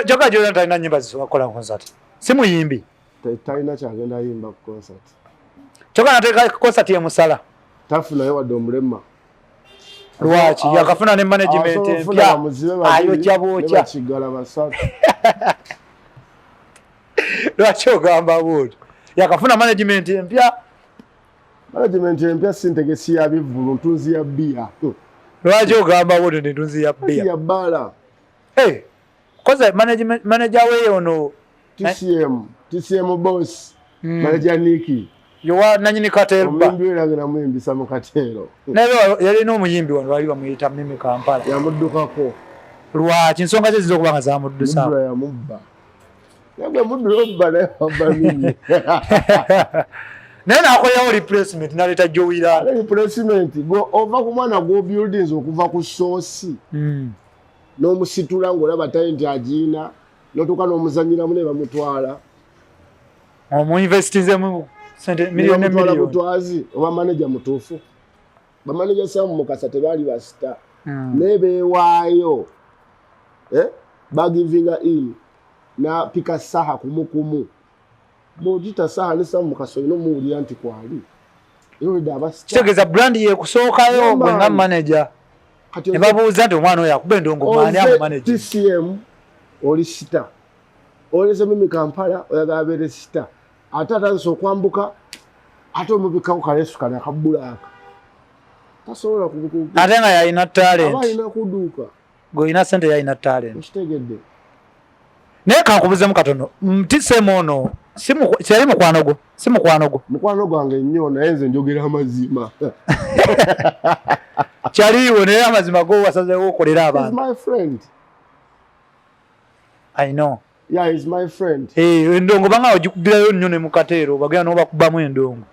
Joka Joel talina nyimba zisobola kukola concert. Si muyimbi. Talina kyagenda yimba ku concert. Kyokka nateeka concert ye musala. Tafunayo wadde omulema. Lwaki? Yakafuna ne management empya. Ayokya bwokya. Kigala basatu. Lwaki ogamba bwotyo? Yakafuna management empya. Management empya si ntegesi ya bivvulu, ntunzi ya bbiya. Lwaki ogamba bwotyo nti ntunzi ya bbiya? Ya bbaala. Hey, koze management manager we ono TCM, TCM boss. Manager Nikki. Yowa nanyini Kateero ba. Omuyimbi we yagenda muyimbisa mu Kateero. Naye yalina omuyimbi wano bali bamuyita Mimi Kampala. Yamuddukako. Lwaki nsonga ze ziyinza okuba nga zamuddusa? Mudula yamubba. Naye gwe mudula obba naye wabba Mimi. Naye n'akolerawo replacement n'aleeta Joey Lala. Replacement gwe ova ku mwana gw'obuildings okuva ku soosi. N'omusitula ng'olaba talenti agiina n'otuuka n'omuzannyiramu ne bamutwala. Omuinvestinzemu sente miliyoni ne miliyoni. Butwazi oba manager mutuufu. Bamaneja Sam Mukasa tebaali basita. Naye beewaayo. Bagivinga in na pika saha kumu kumu. Bw'ogita saha ne Sam Mukasa olina omuwulira nti kwali. Kitegeeza brand yekusookayo gwe nga manager. Ne babuuza nti omwana oyo akuba endongo maani amu manager. TCM oli sita. Olese Mimi Kampala oyagala abeere sita. Ate atandise okwambuka ate omubikkawo kaleesu kano akabbulaaka. Tasobola kubukuka. Ate nga yalina talent. Aba alina kuduuka. Gwe olina ssente yalina talent. Okitegedde. Naye kankubuzemu katono. TCM ono siyali mukwano gwo, si mukwano gwo. Mukwano gwange nnyo naye nze njogera amazima. Kyaliwo naye amazima go wasazeewo okolera abantu. He's my friend. I know. Yeah, he's my friend. Endongo banga ogikubirayo nnyo ne mu Kateero bagenda n'obakubamu endongo.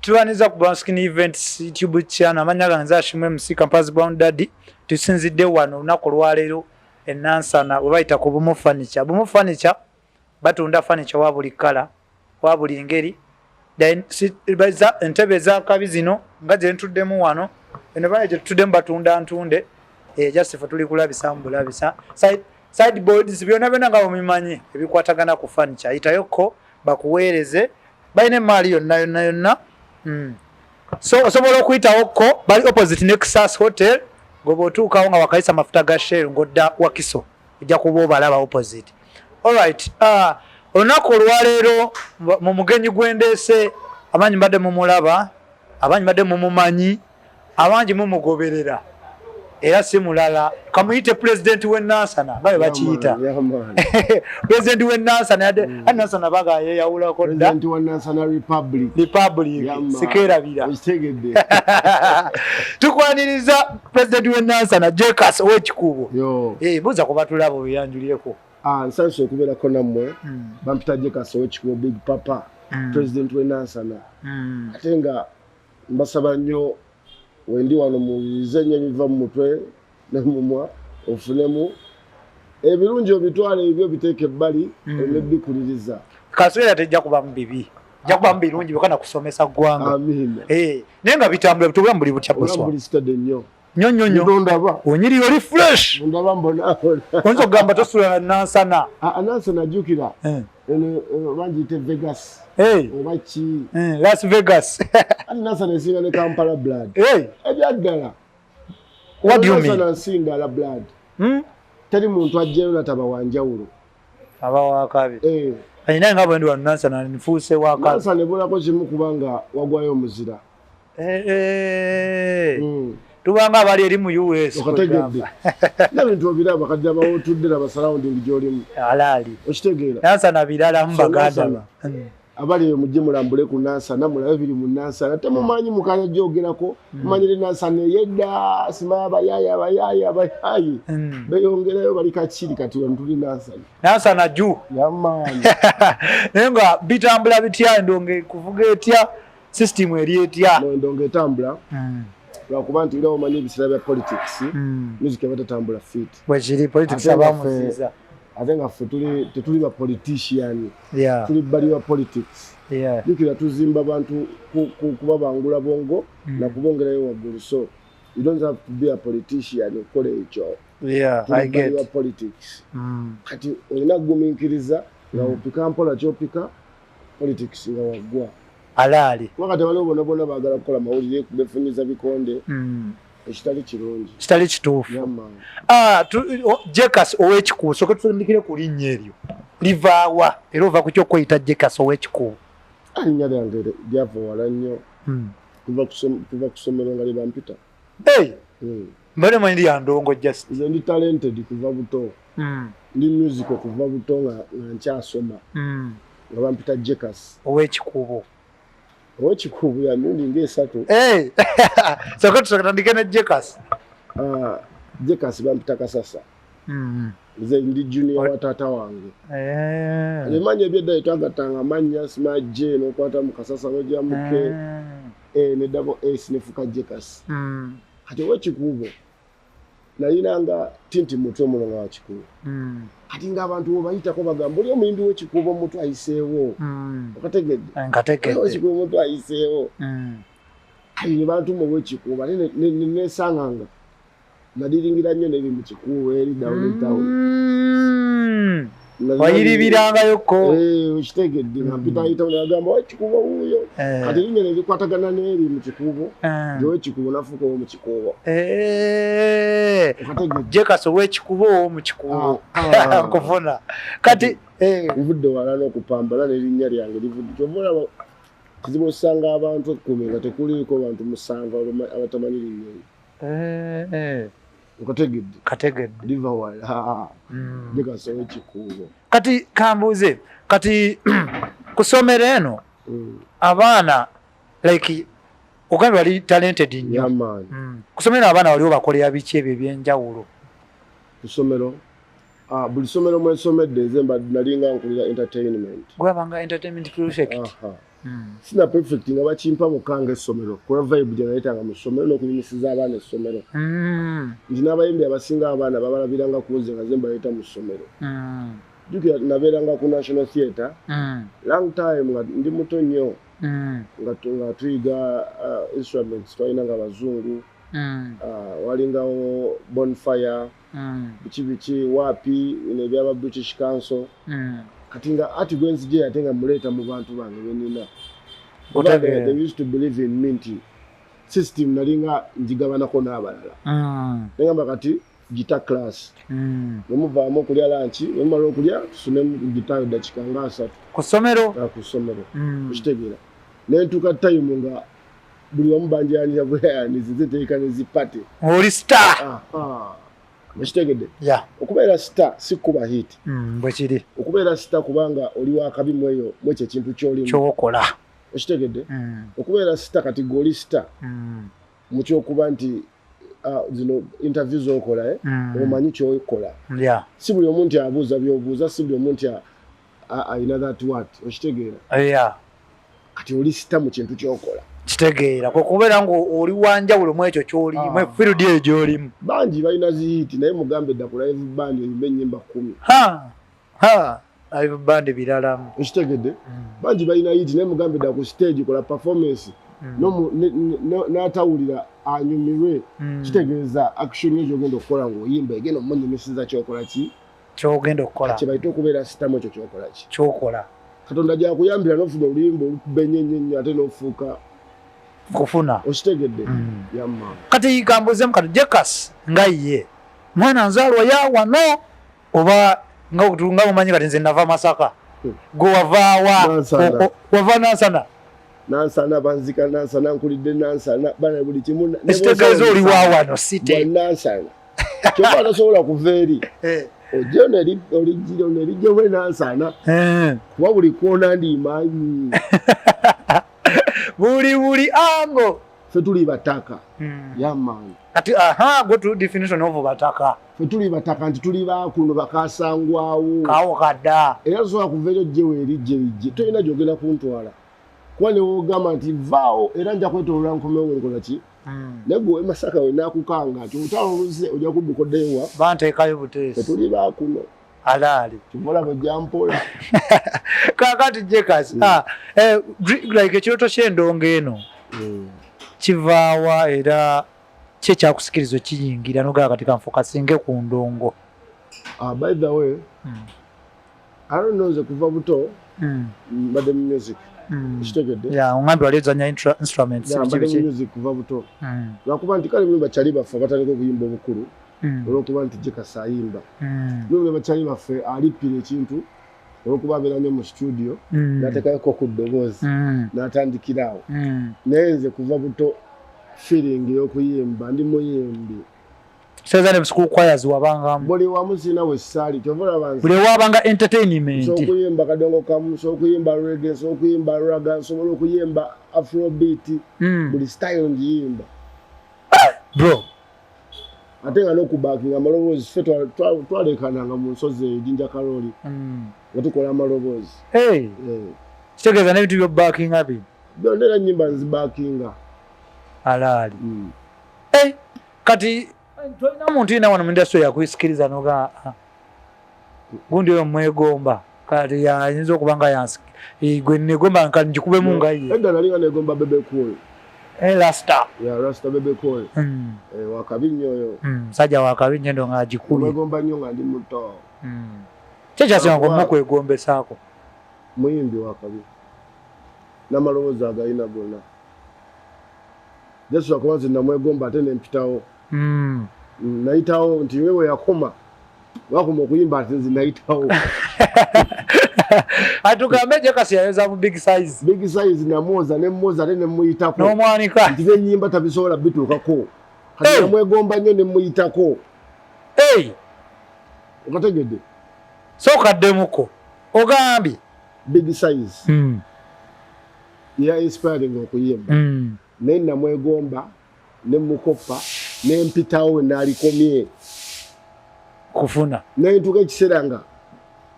Tuwaniza ku Brown Skin Events YouTube channel, amanya gange nze Ashimwe MC Campus Brown Daddy. Tusinzidde wano olunaku olwaleero e Nansana we bayita ku Bumu Furniture. Bumu Furniture batunda furniture wa buli kkala, wa buli ngeri. Entebe ez'akabi zino nga gye ntuddemu wano, eno bale gye tutuddemu batunda ntunde. Just ffe tuli kulabisa mu bulabisa. Sideboards byonna byonna nga bwemubimanyi ebikwatagana ku furniture. Yitayokko bakuweereze, balina emmaali yonna yonna yonna. So osobola okuyitawo ko bali opposite Nexus Hotel, ng'oba otuukawo nga wakayisa amafuta ga Shell ng'odda Wakiso, ojja kuba obalaba opposite. All right, olunaku olwaleero mu mugenyi gwendeese, abangi mbadde mumulaba, abangi mbadde mumumanyi, abangi mumugoberera, era si mulala kamuyite pulezidenti w'e Nansana nga bwe bakiyita. Pulezidenti w'e Nansana yadde Nansana baga yeeyawulako dda. Pulezidenti wa Nansana Republic. Republic, sikeerabira. Okitegedde. Tukwaniriza pulezidenti w'e Nansana Jekas ow'Ekikuubo. Buuza ku batulaba obeeyanjulireko. Nsanyuse okubeerako nammwe. Bampita Jekas ow'Ekikuubo Big Papa, pulezidenti w'e Nansana. Ate nga mbasaba nnyo wendi wano muwulirize nnyo ebiva mu mutwe ne mumwa, ofunemu ebirungi obitwale ebyo biteeke ebbali oleme bikuliriza. Kaswera tejja kubamu bibi, ejja kubamu birungi byokka na kusomesa ggwanga. Amiina. Naye nga bitambula tubula buli butya Obulamu buswa. buli steady nnyo. Nnyo nnyo nnyo. Ndaba. Onyiri oli fresh. Ndaba mbonaabona. Oyinza okugamba tosula na Nansana. Nansana jjukira. Eno, bangiyite Vegas. Hey. Oba ki? Las Vegas. Ati Nansana esinga ne Kampala blood. Hey. Ebyaddala. What do you mean? Nansana nsi ndala blood. Teri muntu ajjayo nataba wa njawulo. Aba wa kabi. Alina nga bwe ndi wano Nansana nfuuse wa kabi. Nansana ebulako kimu kubanga wagwayo omuzira. Tubanga abali eri mu US. Okategedde. N'ebintu obiraba kati abawo otudde laba surrounding gy'olimu. Alaali. Okitegeera. Nansana birala mu So, Baganda. Nansana, abali eyo mujje mulambule ku Nansana, mulabe biri mu Nansana. Temumanyi mukanya gyogerako, mumanyire Nansana ey'edda, simanyi abayaayi, abayaayi, abayaayi. Beeyongerayo bali Kakiri kati wano tuli Nansana. Nansana juu. Yamaani. Naye nga bitambula bitya, endongo ekuvuga etya, system eri etya? No, endongo etambula. Lwakuba nti nga omanyi ebiseera bya politics, music eba tetambula fit. Bwe kiri, politics Ate nga abamuziiza. Ate nga ffe tetuli ba politician, tuli bali ba politics. Jjukira tuzimba bantu kubabangula bwongo nakubongerayo waggulu, so you don't have to be a politician okukola ekyo. Yeah, I get. Wa politics. Kati olina kugumiikiriza nga opika mpola kyopika politics nga waggwa. Alaali. Kuba kati waliwo bona bona baagala kukola mawulire, befunyiza bikonde, ekitali kirungi. Kitali kituufu. Yeah, man. Ah, Jekas ow'Ekikuubo, soka tutandikire ku linnya eryo. Livaawa era ova ku kyokweyita Jekas ow'Ekikuubo? Linnya lyange lyava wala nnyo. Kuva ku ssomero nga lyebampita. Hey! Mbadde manyi lya ndongo just. Nze ndi talented kuva buto. Ndi musical kuva buto nga nkyasoma. Nga bampita Jekas. Ow'Ekikuubo. Ow'Ekikuubo ya mirundi ng'esatu. Hey! Soka tutandike ne Jekas. Jekas bampita Kasasa. Nze ndi junior wa taata wange. Ebimanyi ebyedda twagattanga amannya, sima J n'okwata mu Kasasa n'ojja mu K, A ne double S nefuuka Jekas. Kati ow'Ekikuubo nalinanga tinti mutwe muno nga wa Kikuubo. Kati ng'abantu bwe bayitako bagamba oli omuyimbi w'Ekikuubo mutu ayiseewo. Okategedde? Nkategedde. Ow'Ekikuubo mutu ayiseewo. Kati ne bantuma ow'Ekikuubo ate ne nesanganga nadiringira nnyo n'eri mu Kikuubo eri down town. Wayiribirangayoko. Okitegedde, nga mpita ayitawo nagamba ow'Ekikuubo wuuyo. Kati erinnya ne likwatagana n'eri mu Kikuubo, ow'Ekikuubo nafuuka ow'omu Kikuubo. Okategedde? Jekas ow'Ekikuubo, ow'omu Kikuubo. Nkufuna. Kati nvudde wala n'okupambana n'erinnya lyange livudde. Kyova olaba kizibu osanga abantu 10 nga tekuliiko bantu 7 abatamanyi linnya eryo. Okategedde? Kategedde. Liva wala. Jekas ow'Ekikuubo. Kati kambuuze, kati ku ssomero eno abaana, like ogambye wali talented nnyo. Yeah, man. Ku ssomero abaana waliwo bakolera biki ebyo ebyenjawulo? Ku ssomero, buli ssomero mwensomedde nze nalinga nkulira entertainment. Gwabanga entertainment prefect? Aha. Sina prefect nga bakimpa bokka ng'essomero kuba vibe gye naleetanga mu ssomero n'okunyumisiza abaana essomero. Nti n'abayimbi abasinga abaana babalabiranga ku nze nga nze mbaleeta mu ssomero. Jjukira nabeeranga ku National Theatre long time nga ndi muto nnyo, nga tuyiga instruments twalina nga abazungu, walingawo bonfire, biki biki waapi bino ebyaba British Council. Kati nga ati gwe nzije ate nga muleeta mu bantu bange benina. Otegeera. They used to believe in me nti system nalinga ngigabanako n'abalala. Nengamba kati guitar class, bwe muvaamu okulya lunch, bwe mumala okulya tusomemu ku guitar eddakiika nga 30. Ku ssomero? Ku ssomero. Okitegeera? Nentuuka time nga buli wamu banjayanira bweyayanizi, nze teeka ne zi party. Oli star. Okitegedde? Yeah. Okubeera star si kuba hit. Bwe kiri. Okubeera star kubanga oli wakabi mu eyo mu ekyo ekintu ky'olimu. Ky'okola. Okitegedde? Okubeera star kati gwe oli star mu kyokuba nti zino interview z'okola, eh? Omanyi ky'okola. Si buli omu nti abuuza by'obuuza, si buli omu nti alina that what. Okitegeera? Yeah. Kati oli star mu kintu ky'okola. Kitegeera kwe kubeera ng'oli wanjawulo mu ekyo ky'olimu, field eyo gy'olimu. Bangi balina zi hit naye mugambe dda ku live band oyimbe ennyimba 10. Ha! Ha! Live band biralamu. Okitegedde? Bangi balina hit naye mugambe dda ku stage kola performance, n'atawulira anyumirwe. Kitegeeza action yo gy'ogenda okukola ng'oyimba egenda omunyumisiza ky'okola ki? Ky'ogenda okukola. Kye bayita okubeera star mu ekyo ky'okola ki? Ky'okola. Katonda gyakuyambira n'ofuna oluyimba olukuba ennyo ennyo ennyo ate n'ofuuka kufuna. Okitegedde? Yamma. Kati kambuuzemu kati Jekas nga ye mwana nzaalwa ya wano oba nga mumanyi kati nze nava Masaka, gwe wavaawa? Nansana. Wava Nansana? Nansana, banzika Nansana, nkulidde Nansana, bana buli kimu ne Ekitegeeza bw'osaba oli wa wano bwa city. Nansana. Kyokka atasobola kuva eri. Ojja ono olijjira ono erijjamu e Nansana. Kuba buli kwona ndimanyi. Buli ango. Ffe tuli bataka. Yeah, man. Kati aha, go to definition of bataka. Ffe tuli bataka nti tuli baakuno bakasangwawo. Kawo kadda. Era tosobola kuva eri ojje weerijje lijje. Tolina gy'ogenda kuntwala. Kuba ne w'ogamba nti vaawo era nja kwetooloola nkomewo nkola ki? Naye gwe ow'e Masaka we naakukanga nti olutalo oluzze ojja kudduka oddeyo wa? Banteekayo buteesi. Ffe tuli baakuno. Alaali. Kimulaba ojja mpola. Kakati Jekas, like ekirooto ky'endongo eno kivaawa, era ki ekyakusikiriza okiyingira nogamba kati kanfocusinge ku ndongo? By the way, I don't know, nze kuva buto mbadde mu music. Kitegedde? Yeah, ongambye wali ozanya instruments. Yeah, biki mbadde mu biki. music kuva buto, lwakuba nti kale mwe bakyali baffe abatandika okuyimba obukulu, olwokuba nti Jekasi ayimba, mwe bakyali baffe alippira ekintu olwokuba abeera nnyo mu studio, n'ateekayoko ku ddoboozi, n'atandikira awo. Naye nze kuva buto feeling ey'okuyimba, ndi muyimbi. Seza ne school choirs wabangamu? Buli wamu, sirina we saali, kyova olaba nze Buli wabanga entertainment. Nsobola okuyimba kadongo kamu, nsobola okuyimba reggae, nsobola okuyimba ragga, nsobola okuyimba afrobeat, buli style ngiyimba. Bro. Ate nga n'okubackinga amaloboozi, ffe twalekananga mu nsozi eyo Jinja Karoli nga tukola amaloboozi. Hey. Eh. Kitegeeza n'ebintu byobackinga bino? Byonna, era nyimba nzibackinga. Alaali. Hey, kati tolina muntu yina wano mu industry yakusikiriza noga, "Ah, gundi oyo mwegomba, kati ayinza okuba nga gwe negomba nka ngikubemu nga ye"? Edda nali nga negomba Bebe Cool. Eh, Rasta. Ya Rasta Bebe Cool. Eh, wakabi nnyo oyo. Musajja wakabi nnyo, endo ng'agikubye. Mwegomba nnyo nga ndi muto. Ki ekyasinga omukwegombesaako? Muyimbi wakabi n'amaloboozi agalina gonna, just lwakuba nze namwegomba ate nempitawo. Nayitawo nti we yakoma, wakoma okuyimba, ate nze nayitawo. Atugambe, Jekasi yayoza mu Big Size. Big Size namwoza, nemwoza ate nemuyitako. N'omwanika. Nti benyimba tabisobola bituukako kati. Hey! Namwegomba nnyo nemuyitako. Hey! Okategedde? Sooka ddemuko, ogambye? Big Size ya inspiring okuyimba, naye namwegomba nemukoppa nempitawo nalikomye. Kufuna. Naye ntuuka ekiseera nga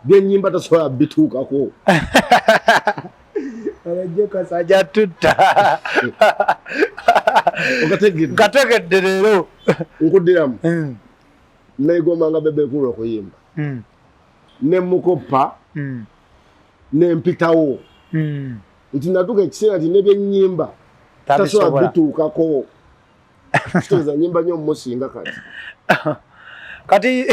byenyimba tasobola bituukako. Jekasi ajja tutta. Okategedde? Nkategedde leero. Nkuddiramu. Negombanga Bebe Cool okuyimba, nemukoppa, nempitawo, nti natuuka ekiseera nti nebyenyimba tasobola Tabisobola. bituukako. Kitegeeza nyimba nnyo mumusinga kati. Kati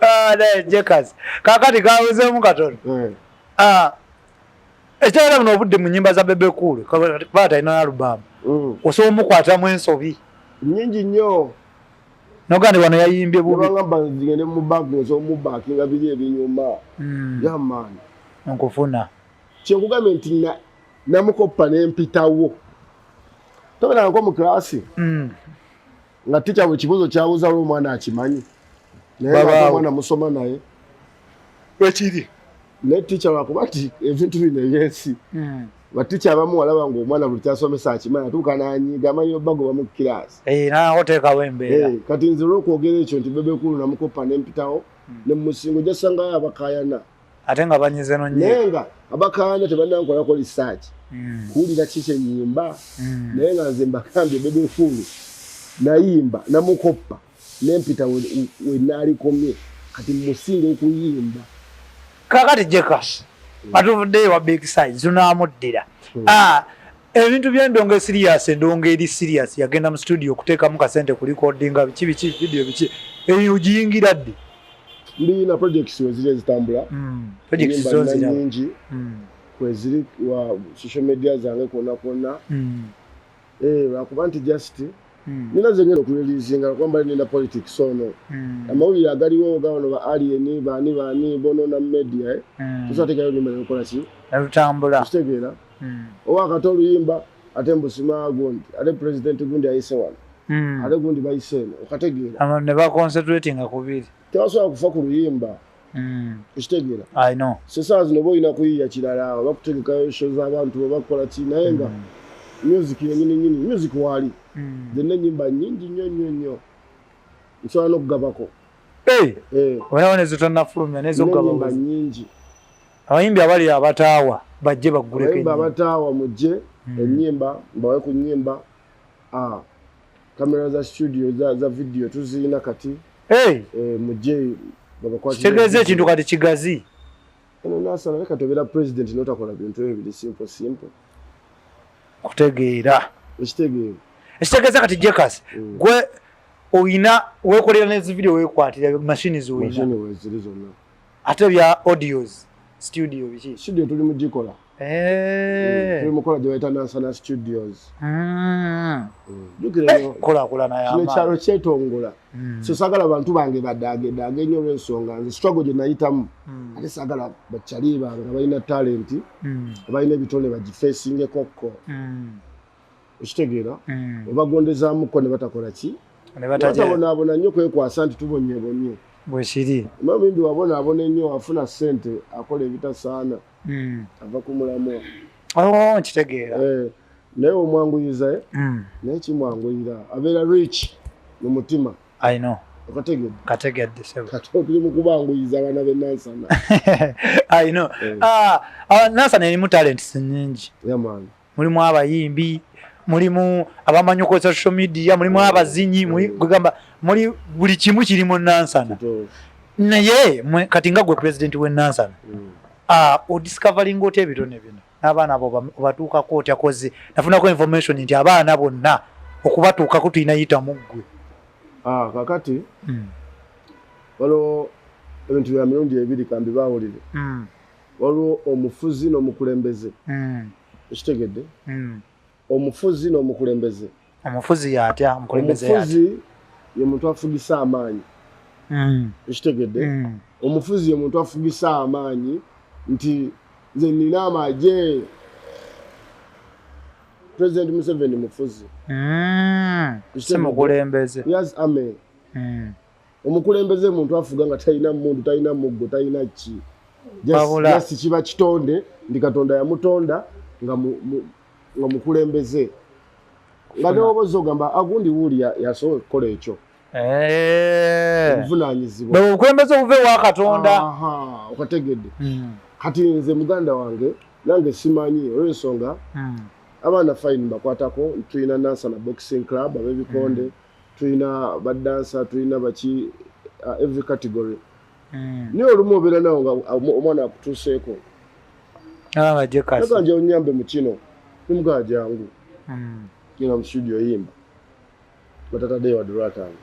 ah, naye Jekasi kakati kawuzeemu katono. Eh. Ah, ekyala buno obudde mu nyimba za Bebe Cool, kuba talina album, osobola omukwatamu ensobi? Nyingi nnyo. Nogandi wano yayimbye bubi. Nebagamba ngende mu backing, nsobola mubackinga biri ebinyuma. Yamaani. Nkufuna. Kyenkugambye nti namukoppa nempitawo. Tobeerangako mu kilasi nga tica bwe kibuuzo kyabuuza lwo omwana akimanyi, naye nga ate Babaawo. omwana musoma naye Wekiri. Naye tica lwakuba nti ebintu bino ebyensi, batica abamu walaba nga omwana buli kyasomesa akimanyi, atuuka nanyiga, amanyi obagoba mu kilasi. Eh, naoteekawo embeera. Eh, kati nze olwokwogera ekyo nti Bebe Cool namukopa nempitawo nemusinga, ojja sangayo abakayana. Ate nga banyize nonye. Naye nga abakayana tebannankolako research kuwulira ki kyenyimba. Naye nga nze mbagambye, Bebe Cool nayimba namukoppa nempita we naalikomye, kati musinga okuyimba. Kakati Jekas, atuvuddeyo wa Big Size, tunaamuddira. Ah, ebintu by'endongo eserious, endongo eri serious, yagenda mu studio okuteekamu kasente ku recordinga biki biki, video biki, eyo ogiyingira ddi? Ndiyina projects weziri ezitambula. Projects Ennyimba zo nina nziraba. nyingi kweziri wa social media zange kwonna kwonna. Eh, lwakuba nti just nina zengenda okureleasinga, lwakuba mbali nina politics ono, amawulire agaliwo gawano, ba alien baani baani bonoona media, eh. Tusobola teekayo oluyimba nelukola ki? Nalutambula. Okitegeera? Oba akate oluyimba ate mbusima gundi, ate president gundi ayise wano, ate gundi bayise eno, okategeera? Abantu ne baconcentratinga ku biri. Tebasobola kufa ku luyimba. Okitegeera? I know. Sesaawa zino oba olina kuyiiya kirala, oba kutegekayo show z'abantu, oba kukola ki, naye nga music yenyini nyini, music waali. Zenna ennyimba nyingi nnyo nnyo nnyo, nsobola n'okugabako. Hey, Eh, olaba nezitannafulumya nina ennyimba nezokugaba. nyingi. Abayimbi abali abataawa bajje bagguleko Abayimba ennyimba. abataawa mujje, ennyimba mbawe ku nnyimba. Ah, kamera za studio za video tuzirina kati. Hey. Mujje babakwatire. Kitegeeza ekintu kati kigazi. Eno Nansana, leka tobeera president n'otakola bintu ebyo biri simple simple. Kutegeera. Ekitegeera. Ekitegeeza kati Jekas, gwe oyina weekolera ne zi video, weekwatira mashini zoyina. Mashini weziri zonna. Ate bya audios studio biki? Studio tuli mugikola. Tuli mukola gye bayita Nansana Studios. Jjukira eno Kulaakulana kino y'amaanyi. ekyalo kyetongola. So saagala bantu bange badaagedaaga ennyo olw'ensonga nze struggle gye nayitamu, ate saagala bakyali bange abalina talent, abalina ebitone bagifacingekokko. Okitegeera? Obagondezaamuko ne batakola ki? Ne batajja. Batabonaabona nnyo kwekwasa nti tubonyebonye. Bwekiri. Omuyimbi wabonaabona ennyo, afuna ssente, akola ebitasaana, ava ku mulamwa. Oh, nkitegeera. Naye omwanguyiza, naye kimwanguyira, abeera rich mu mutima. I know. Okategedde? Kategedde, sebo. Kati tuli mu kubanguyiza abaana b'enansana. I know. Ah, ah, Nansana erimu talents nnyingi. Yeah man. Mulimu abayimbi, mulimu abamanyi okukozesa social media, mulimu abazinyi, kugamba muli buli kimu kiri mu Nansana. Kituufu. Naye kati nga gwe president w'e Nansana, ah, odiscoveringa otya ebitone bino n'abaana abo obatuukako otya? 'Cause nafunako information nti abaana bonna okubatuukako tulina yita mu ggwe. Ah, kakati waliwo ebintu bya mirundi ebiri, kambi bawulire. Waliwo omufuzi n'omukulembeze. Ekitegedde? Omufuzi n'omukulembeze. Omufuzi yatya? Omukulembeze yatya? Omufuzi ye muntu afugisa amaanyi. Ekitegedde? Omufuzi ye muntu afugisa amaanyi nti nze nina amagye. President Museveni mufuzi. Si mukulembeze. He has army. Omukulembeze muntu afuga nga talina mundu, talina muggo, talina ki. Wabula. Just kiba kitonde nti Katonda yamutonda nga mukulembeze, nga newoboza ogamba agundi wuuli yasobola okukola ekyo. Obuvunanyizibwa. Bwe obukulembeze obuva ewa Katonda. Aha, okategedde? Kati nze muganda wange nange simanyi olw'ensonga abaana fine bakwatako. Tulina Nansana Boxing Club, ab'ebikonde, tulina badansa, tulina baki, every category. Naye olumu obeera nawo nga omwana akutuuseeko. Nga Jekasi. Naga nja onyambe mu kino, nimugaa jangu, genda mu studio yimba, batataddeyo wadde lwataano.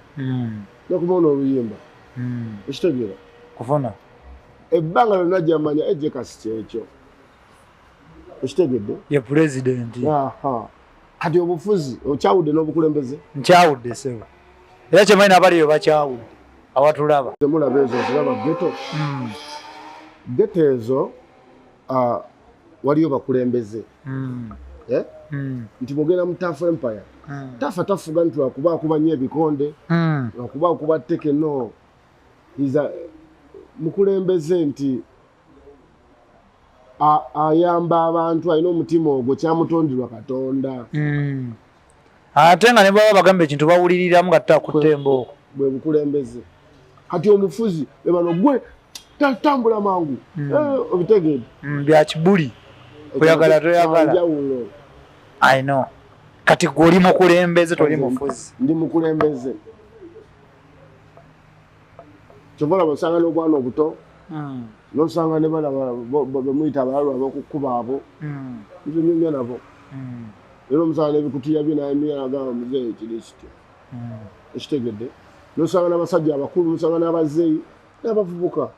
Nakumawo n'oluyimba. Ekitegeera? Kufuna. Ebbanga lyonna gyamanya ejekasi kyekyo. Ekitegedde? Ye pulezidenti. Aha. Kati obufuzi okyawudde n'obukulembeze? Nkyawudde, sebo, era kyemanyi nabaliyo bakyawudde awatulaba. Temulaba ezo, ziraba ghetto. Ghetto ezo, waliyo bakulembeze. Eh? Nti bwogenda mu Tafu Empire, Tafa tafuga nti lwakuba akuba nnyo ebikonde, lwakuba akuba tteke. No. He's a mukulembeze nti ayamba abantu, alina omutima ogwo, kyamutonderwa Katonda. Ate nga ne baba bagamba ekintu bawuliriramu nga tutakutte embooko. Bwe bukulembeze. Kati omufuzi be bano gwe tambula mangu. Eh, obitegedde? Bya kibuli, oyagala toyagala. Njawulo. I know. Kati gwe oli mukulembeze, toli mufuzi. Ndi mukulembeze. Kyova olaba osanga n'obwana obuto, nosanga ne bana bemuyita abalalu ab'okukuba abo. Nze nyumya nabo. Era omusanga n'ebikutiya bye nayemira nagamba muzeeyi kiri kityo. Ekitegedde? Nosanga n'abasajja abakulu, nosanga n'abazeeyi n'abavubuka.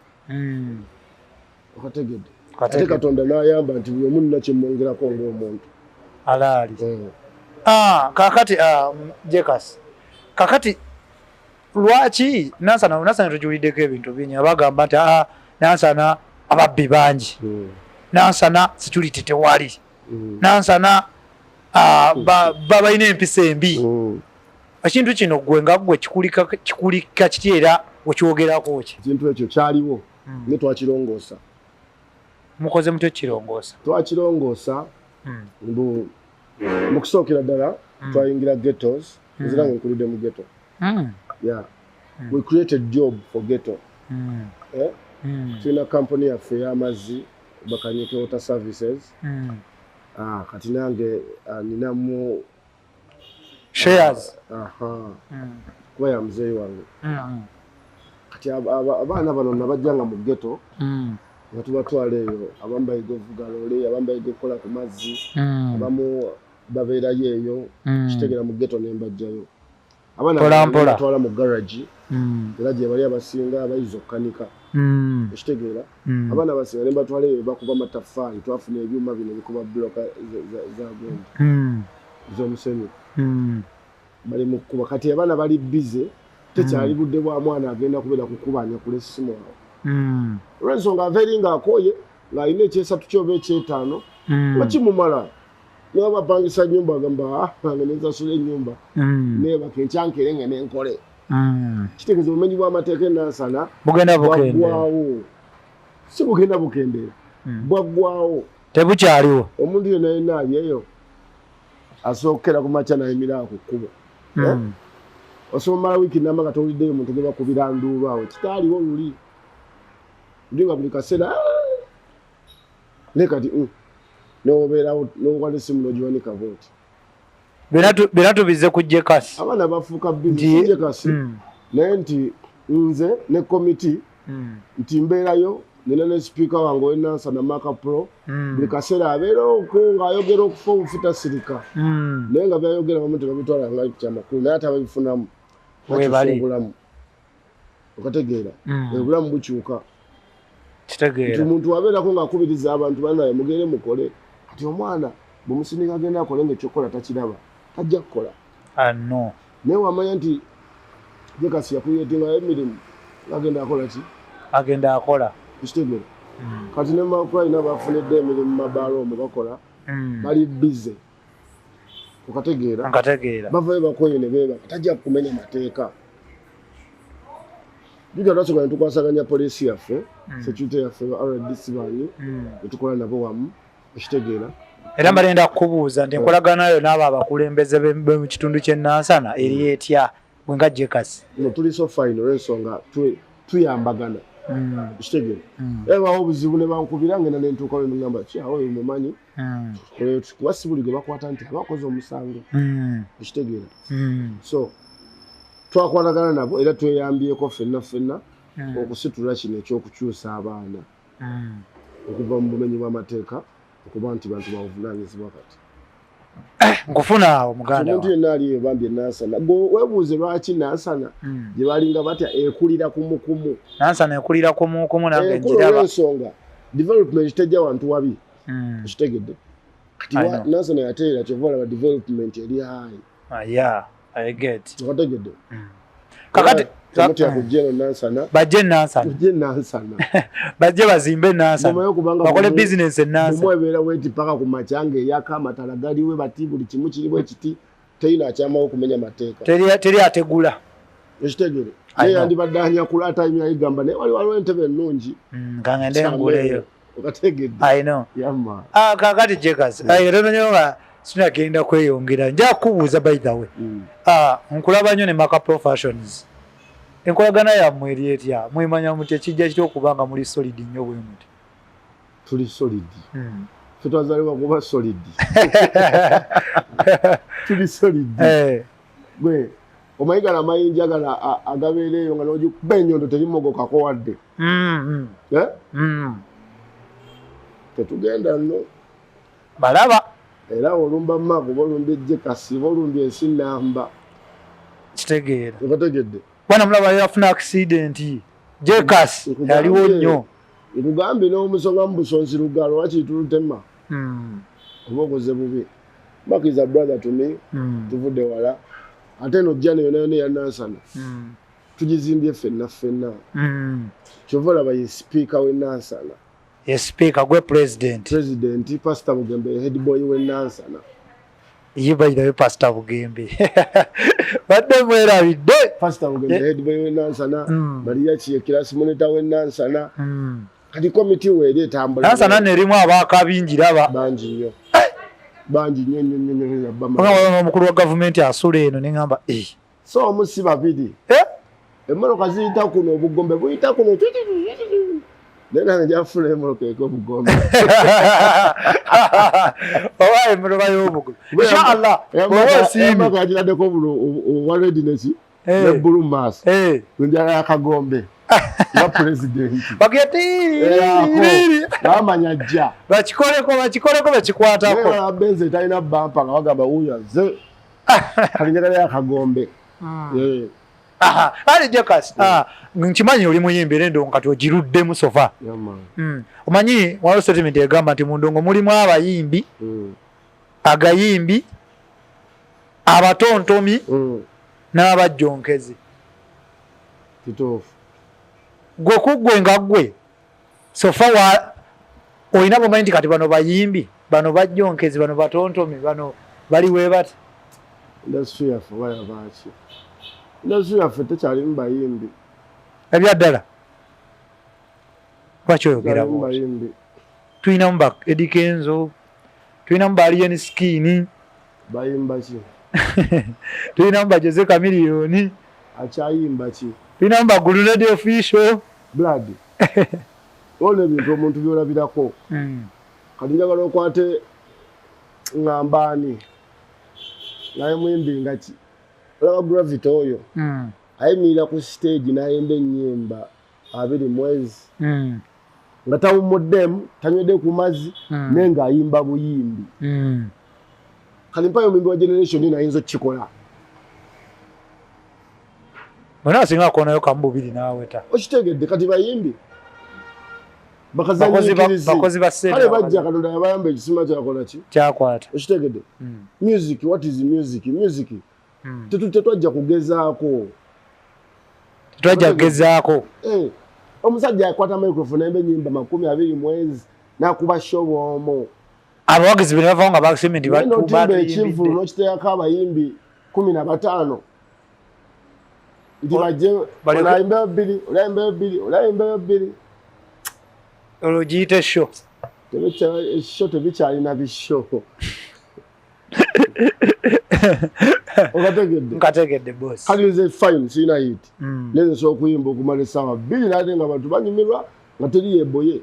Okategedde? Ate Kategedde. Katonda n'ayamba nti buli omu nina kyemwongerako ng'omuntu. Alaali. Ah, kakati Jekas, kakati lwaki Nansana tujuliddeko ebintu bingi? Abagamba nti Nansana ababbi bangi, Nansana security tewali, Nansana balina empisa embi. Ekintu kino gwe nga gwe kikulika kiti era okyogerako ki? Ekintu ekyo kyaliwo, ne twakirongoosa. Mukoze mutyo kirongoosa? Twakirongoosa. Mbu mu kusookera ddala twayingira ghettos. Nze nange nkulidde mu ghetto. Yeah, we created job for ghetto. Eh? Tulina kampuni yaffe ey'amazzi, Bakanyike Water Services. Kati nange ninamu Shares. Aha. Kuba ya muzeeyi wange. Kati abaana bano nabajjanga mu ghetto nga tubatwala eyo, abamu bayiga ovuga loole, abamu bayiga okukola ku mazzi, abamu babeerayo eyo. Kitegeera, mu ghetto nembajjayo abaana. Mpola mpola. Batwala mu garagi era gye bali abasinga bayiza okukanika. Ekitegeera, abaana abasinga nembatwala eyo bakuba mataffaali. Twafuna ebyuma bino ebikuba buloka za gundi ez'omusenyu. Bali mu kkuba. Kati abaana bali busy, tekyali budde bwa mwana agenda kubeera kukubanya kula essimu awo, olw'ensonga ava eri ng'akooye, ng'alina ekyesatu kyoba ekyetaano nga kimumala. Naye bapangisa nyumba, agamba, "Ah, nange nensasula ennyumba, neebaka, enkyankere nga nenkole." Kitegeeza obumenyi bw'amateeka enansana bugenda bukendeera. Bwaggwawo. Si bugenda bukendeera, bwaggwawo. Tebukyaliwo. Omuntu yenna yenna ali eyo asookera ku makya nayimiraawo ku kkubo. Eh? Osobola omala wiiki namba nga towuliddeyo omuntu gwe bakubira nduulu awo. Kitaaliwo luli ndi nga buli kaseera, "Ah!" Naye kati nobeerawo nokwata essimu nogiwanika bwoti. Byonna tubize ku Jekasi. Abaana bafuuka busy Jekasi. Naye nti nze ne komiti nti mbeerayo, nina ne sipiika wange owenansana, Maka Pro. Buli kaseera abeera okwo ng'ayogera okufa obufi, tasirika. Naye nga byayogera bamu tebabitwala nga kyamakulu, naye ate ababifunamu bakyusa Weebali. obulamu. Okategeera? Obulamu bukyuka nti omuntu abeerako ng'akubiriza abantu banaye mugende mukole. Kati omwana bwemusindika agenda akole nga ekyokukola takiraba, tajja kukola. Ah, no. Naye wamanya nti Jekasi yakuyetingayo emirimu, agenda akola ki? Agenda akola. Ekitegeera, kati ne makulina bafunidde emirimu mabaala omwo bakola. Bali busy. Okategeera? Nkategeera. Bavayo bakoye ne beebaka, tajja kumenya mateeka. Jujja twasooka ne tukwasaganya poliisi yaffe, security yaffe, ba RDC banyi, ne tukola nabo wamu. Ekitegeera? Era mbalenda kukubuuza nti enkolagana yo n'abo abakulembeze b'omu kitundu ky'e Nansana eri etya, gwe nga Jekasi? No, tuli so fine olw'ensonga tuyambagana. Ekitegeera, era bawo obuzibu ne bankubira, ngenda nentuukayo nengamba ki awo oyo mumanyi. Kuba si buli gwe bakwata nti aba akoze omusango. Ekitegeera? So twakwatagana nabo era tweyambyeko ffenna ffenna okusitula kino ekyokukyusa abaana okuva mu bumenyi bw'amateeka okuba nti bantu babuvunaanyizibwa kati. Nkufuna awo, muganda. Omuntu yenna ali eyo bambi enansana, gwe weebuuze lwaki Nansana gye balinga batya ekulira kumukumu. Nansana ekulira kumukumu, nange Ekula njiraba. olw'ensonga development tejja wantu wabi. Ekitegedde kati I know. Nansana yateera, kyova olaba development eri high. Ah, yeah, I get. Okategedde? Kakati temutya kujja eno Nansana. Bajje Nansana. Kujja Nansana. Bajje bazimbe Nansana. Mumanyi kubanga bakole bizinesi enansana. Bumwe ebeera bweti paka ku makya ng'eyaka, amatala galiwe bati, buli kimu kiri bwe kiti, terina akyamawo okumenya mateeka. Teri ategula. Ekitegere? I Naye know. yandibadde anyakula atayimira yigamba, naye waliwo entebe ennungi. Kangende nguleyo. Okategedde? I know. Yamma. Ah, kakati Jekas, ayo tononyo nga sinagenda kweyongera, nja kukubuuza by the way. Ah, nkulaba nnyo ne Maka Pro Fashions. Enkolagana yammwe eri etya? Mwemanya mutya? Kijja kitya okuba nga muli solid nnyo bwe muti? Tuli solid. Ffe twazaalibwa kuba solid, tuli solid. Gwe omanyi gano amayinja gano agabeera eyo nga n'ogikuba ennyondo terimogokako wadde? Eh? Tetugenda nno. Balaba. Era olumba mago, oba olumbye Jekasi, oba olumbye ensi namba. Kitegeera. Okategedde? Bwana mulaba yafuna accident. Jekas yaliwo nnyo. Nkugambye n'omusonga mu busonsi lugalo wakiri tulutema. Oba okoze bubi. Mark is a brother to me. Tuvudde wala, ate eno jjana yona yona eya Nansana tugizimbye ffenna ffenna. Kyova olaba ye sipiika w'e Nansana. Ye speaker, gwe president. President Pastor Bugembe, head boy w'e Nansana. Ye by the way, Pastor Bugembe badde mwerabidde. Pastor Bugembe, head boy w'e Nansana. Maria Kiye, class monitor w'e Nansana. Kati komiti weeri etambula. Nansana nerimu abakabi njiraba. Bangi nnyo, bangi nnyo nnyo nnyo nnyo nnyo. Omukulu wa gavumenti asula eno, neŋŋamba eh. So omu si babiri. Eh? Emmotoka ziyita kuno, obugombe buyita kuno, naye nange njafuna emmotoka eko obugombe. Oba emmotoka y'obugombe, inshallah oba osiimye. Emmotoka yagiraddeko obwa red neki ne blue maaso. Njala yakagombe. Nga pulezidenti. Bageti bamanya ajja. Bakikoleko, bakikoleko, bakikwatako. Naye Benz etalina bampa nga bagamba wuuyo azze. Kali njagala yakagombe. Aha, ali Jekas, nkimanyi oli muyimbi era endongo kati ogiruddemu so far. Yeah, man. Omanyi waliwo statement egamba nti mu ndongo mulimu abayimbi, agayimbi, abatontomi n'abajjonkezi. Kituufu. Gwe ku ggwe nga ggwe so far wa olina bw'omanyi nti kati bano bayimbi, bano bajjonkezi, bano batontomi, bano bali we bati. Industry yaffe oba yabaaki? Industry yaffe tekyalimu bayimbi. Ebya ddala. Lwaki oyogera Tekyalimu bw'otyo? bayimbi. Tulinamu ba Eddy Kenzo, tulinamu ba Alien Skin. Bayimba ki? Tulinamu ba Jose Chameleone. Akyayimba ki? Tulinamu ba Grenade Official. Blood. Olwo ebintu omuntu by'olabirako. Kati njagala okwate ŋŋambaani naye muyimbi nga ki? Olaba Gravity oyo. Ayimirira ku stage n'ayimba ennyimba 20 mwezi. Nga tawummuddemu, tanywedde ku mazzi, naye ng'ayimba buyimbi. Kati mpayo omuyimbi wa generation eno ayinza okukikola. Bonna asinga akoonayo kamu bubiri n'aweta. Okitegedde kati bayimbi. Bakazanyiikirizi. Bakozi ba ssente. Kale bajja Katonda yabayamba ekisima kyakola ki? Kyakwata. Okitegedde? Music, what is music? Music. Tetwajja kugezaako. Tetwajja kugezaako. Omusajja akwata microphone ayimba ennyimba 20 mwezi n'akuba show omwo. Abawagizi be ne bavaawo nga basimye nti Naye n'otimba batuyimbidde. ekinvulu n'okiteekako abayimbi 15. Nti bajje, ono ayimbeyo 2, oli ayimbeyo 2, oli ayimbeyo 2. Olwo giyite show. Show tebikyalina bisho. Okategedde? Nkategedde, boss. Kati nze fine, sirina hit. Naye nze nsobola okuyimba okumala essaawa 2 n'ate nga abantu banyumirwa nga teri yeboye.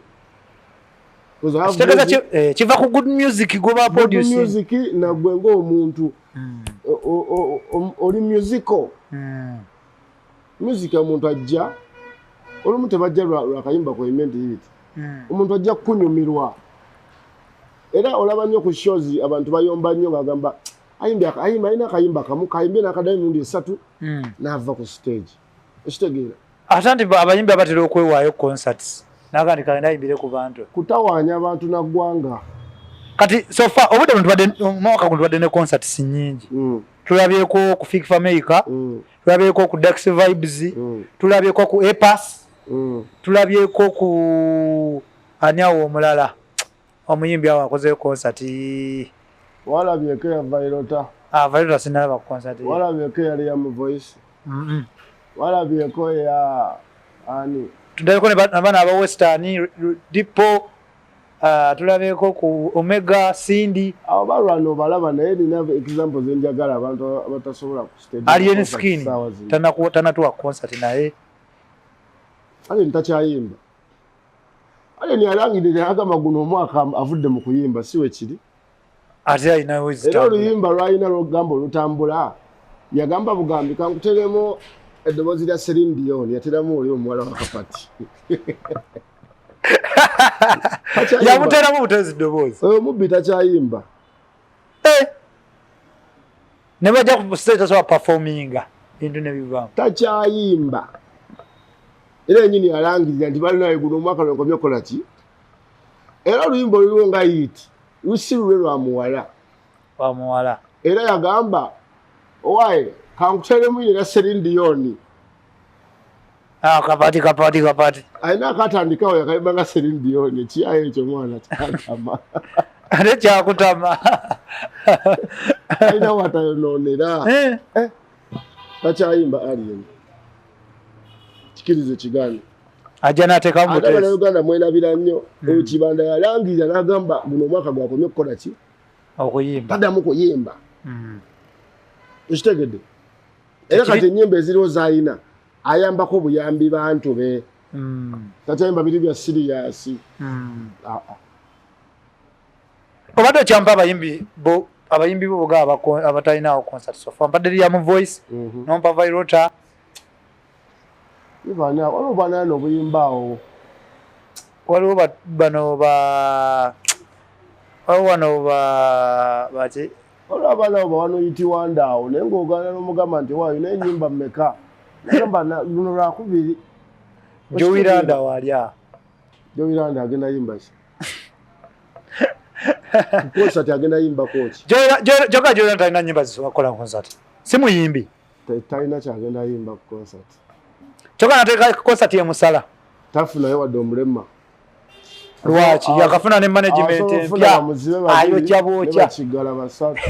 Because I have Kitegeeza music. Kiva ku good music gwe ba Good producing. music nagwe ng'omuntu. Oli musical. Music omuntu ajja, olumu tebajja lwa kayimba kwe nti hit. Omuntu ajja kukunyumirwa. Era olaba nnyo ku shows abantu bayomba nnyo ng'agamba ayimba alina akayimba kamu, kayimbye n'akaddayo emirundi 3, n'ava ku stage. Okitegeera? Ate nti abayimbi abatera okwewaayo concerts. N'agamba nti kagende ayimbire ku bantu. Kutawaanya abantu na ggwanga. Kati so far obudde buno tubadde, omwaka guno tubadde ne concerts nnyingi. Tulabyeko ku Fik Fameica, tulabyeko ku Dax Vibes, tulabyeko ku A Pass, tulabyeko ku ani awo omulala omuyimbi awo akozeyo concert. Walabyeko ya Vyroota. Vyroota sinalaba ku concert ye. Walabyeko eyali ya mu Voice. Walabyeko ya ani? Tulabyeko ne abaana aba Western, Dipo, tulabyeko ku Omega, Cindy. Abo balwana obalaba naye nina examples enjagala abantu abatasobola ku stage. Alien Concert Skin, ssaawa zino. tanatuwa concert naye. Alien takyayimba. Alien yalangirira agamba guno omwaka avudde mu kuyimba, si we kiri. Ate alina we Era zitambula. oluyimba lw'alina lw'ogamba olutambula, yagamba bugambi kankuteremu eddoboozi lya Celine Dion, yateramu oli omuwala wa kapati. Takyayimba. Yamuteramu butezi ddoboozi. Oyo mubbi takyayimba. Ne bajja ku stage tasobola performinga bintu ne bivaamu. Takyayimba. Era yennyini yalangirira nti balinaye guno omwaka lwe nkomye okukola ki? Era oluyimba oluliwo nga hit, lusi lulwe lwa muwala. Wa muwala. Era yagamba, owaaye, kankuteremu era Celine Dion. Kapati, kapati, kapati. Alina akatandikawo yakayimba nga Celine Dion, ekiyayo ekyo mwana kyatama. Ate kyakutama. Alina watayonoonera. Takyayimba Alien. Kikirize kigaane. Ajja n'ateekamu Ate buteesi. Bannayuganda mwerabira nnyo. Oyo Kibanda yalangirira n'agamba guno omwaka gwakomye okukola ki? Okuyimba. Taddamu kuyimba. Okitegedde? Era kati ennyimba eziriwo z'alina ayambako buyambi bantu be. Takyayimba biri bya serious. Obadde okyampa abayimbi bo, abayimbi bo boga abatalinawo concert so far. Mpadde Liam Voice, nompa Vyroota. Bana waliwo banaana obuyimba awo. Waliwo bano ba waliwo wano ba baki. Waliwo abaana abo bawanoyitiwanda awo, naye ng'ogaana n'omugamba nti waayo naye ennyimba mmeka, nagamba luno lwakubiri. Joey Landa waali awo. Joey Landa agenda yimba ki? Concert agenda yimba koki? Joka Joey Landa talina nnyimba zisobola kukola concert, si muyimbi. Talina kyagenda yimba ku concert. Kyokka nateeka concert emusala. Tafunayo wadde omulema. Lwaki? Yakafuna ne management empya, ayokya bwokya. Bakigala basatu.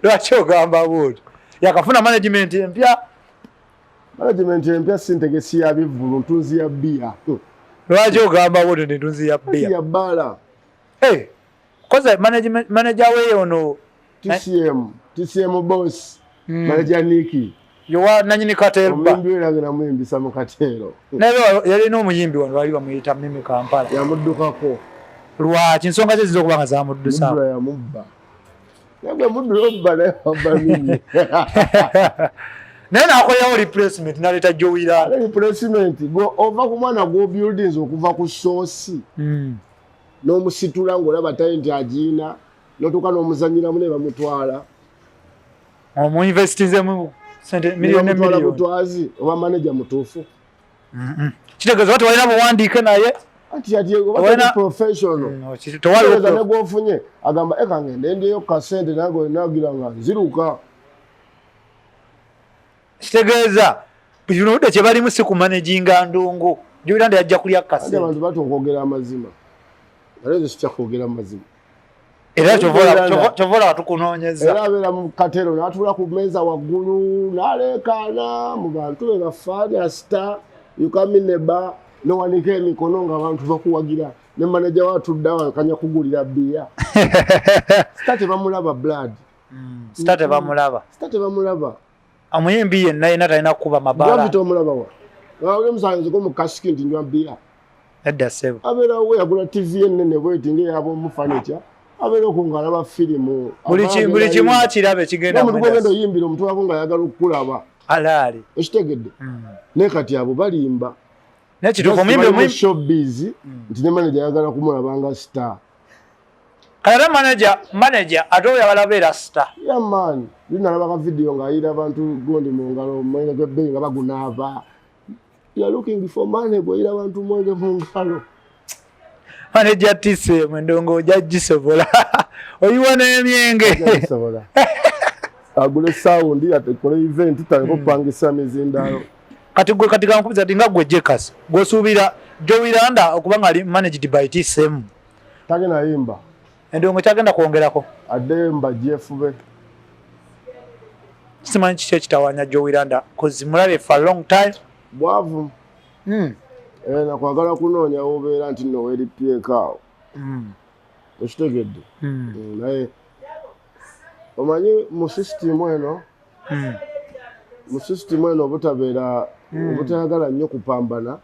Lwaki ogamba bwotyo? Yakafuna management empya. Management empya si ntegesi ya bivvulu, ntunzi ya bbiya. Lwaki ogamba bwotyo nti ntunzi ya bbiya? Ya bbaala. Koze management, manager we ono. TCM, TCM boss, manager Niki. Yowa nanyini Kateero. Omuyimbi we nagenda muyimbisa mu Kateero. Naye yalina omuyimbi wano bali bamuyita Mimi Kampala. Yamuddukako. Lwaki? Ensonga ze ziyinza okuba nga zamuddusa. Muddula yamubba. Naye gwe muddula obba naye wabba Mimi. Naye nakolerawo replacement naleeta Joey Landa. Replacement gwe ova ku mwana gwo buildings okuva ku source. N'omusitula ng'olaba talent agiina, n'otuuka n'omuzannyiramu ne bamutwala. Omuinvestinzemu sente miliyoni ne Bamutwala miliyoni. Butwazi oba manager mutuufu. Kitegeeza oba tewalina buwandiike naye. Anti yati oba toli professional. Tewali Kitegeeza ne gw'ofunye agamba eka ngende ndyeyo kasente nange olinagira nga nziruka. Kitegeeza bino obudde kye balimu si kumanaginga ndongo. Joey Landa yajja kulya kasente. Abantu batya okwogera amazima. Ate nze sitya kwogera amazima. Era kyova olaba tukunoonyeza. Era abeera mu Katero n'atuula ku mmeeza waggulu n'aleekaana mu bantu be bafaani asita yukamineba n'owanika emikono ng'abantu bakuwagira ne maneja we atudde awo akanya kugulira bbiya. Sita tebamulaba blood. Sita tebamulaba. Sita tebamulaba. Omuyimbi yenna yenna talina kukuba mabaala. Gravity omulaba wa? Oli omusanzeko mu kasiki nti nywa bbiya. Edda ssebo. Abeerawo yagula TV ennene bweti ng'eyab'omu furniture. Abeera okwo ng'alaba firimu. Buli kimu akiraba ekigenda mu Omuntu gw'ogenda oyimbira omutwalako ng'ayagala okukulaba. Alaali. Okitegedde? Naye kati abo balimba. Naye kituufu Just omuyimbi bali mu omuyimbi showbiz nti ne manager ayagala kumulaba nga star. Kale ate manager ate oyagala beera star. Yeah man, nalaba ka video ng'ayira abantu gundi mu ngalo omwenge gw'ebbeeyi nga bagunaaba. You are looking for money bw'oyira abantu omwenge mu ngalo. Manager TCM endongo ojja gisobola. Oyiwa n'emyenge. Ojja gisobola. Agule sound atekole event taleko kupangisa mizindaalo. Kati gwe kati kankubuza ati nga gwe Jekas, gw'osuubira Joey Landa okuba nga ali managed by TCM. Tagenda yimba. Endongo kyagenda kwongerako. Adde mbajefube. Simanyi kiki ekitawaanya Joey Landa, 'cause mulabe for a long time. Bwavu. Nakwagala kunoonya w'obeera nti nno weeripyeko awo. Okitegedde? Naye omanyi mu system eno, mu system eno obutabeera, obutayagala nnyo kupambana.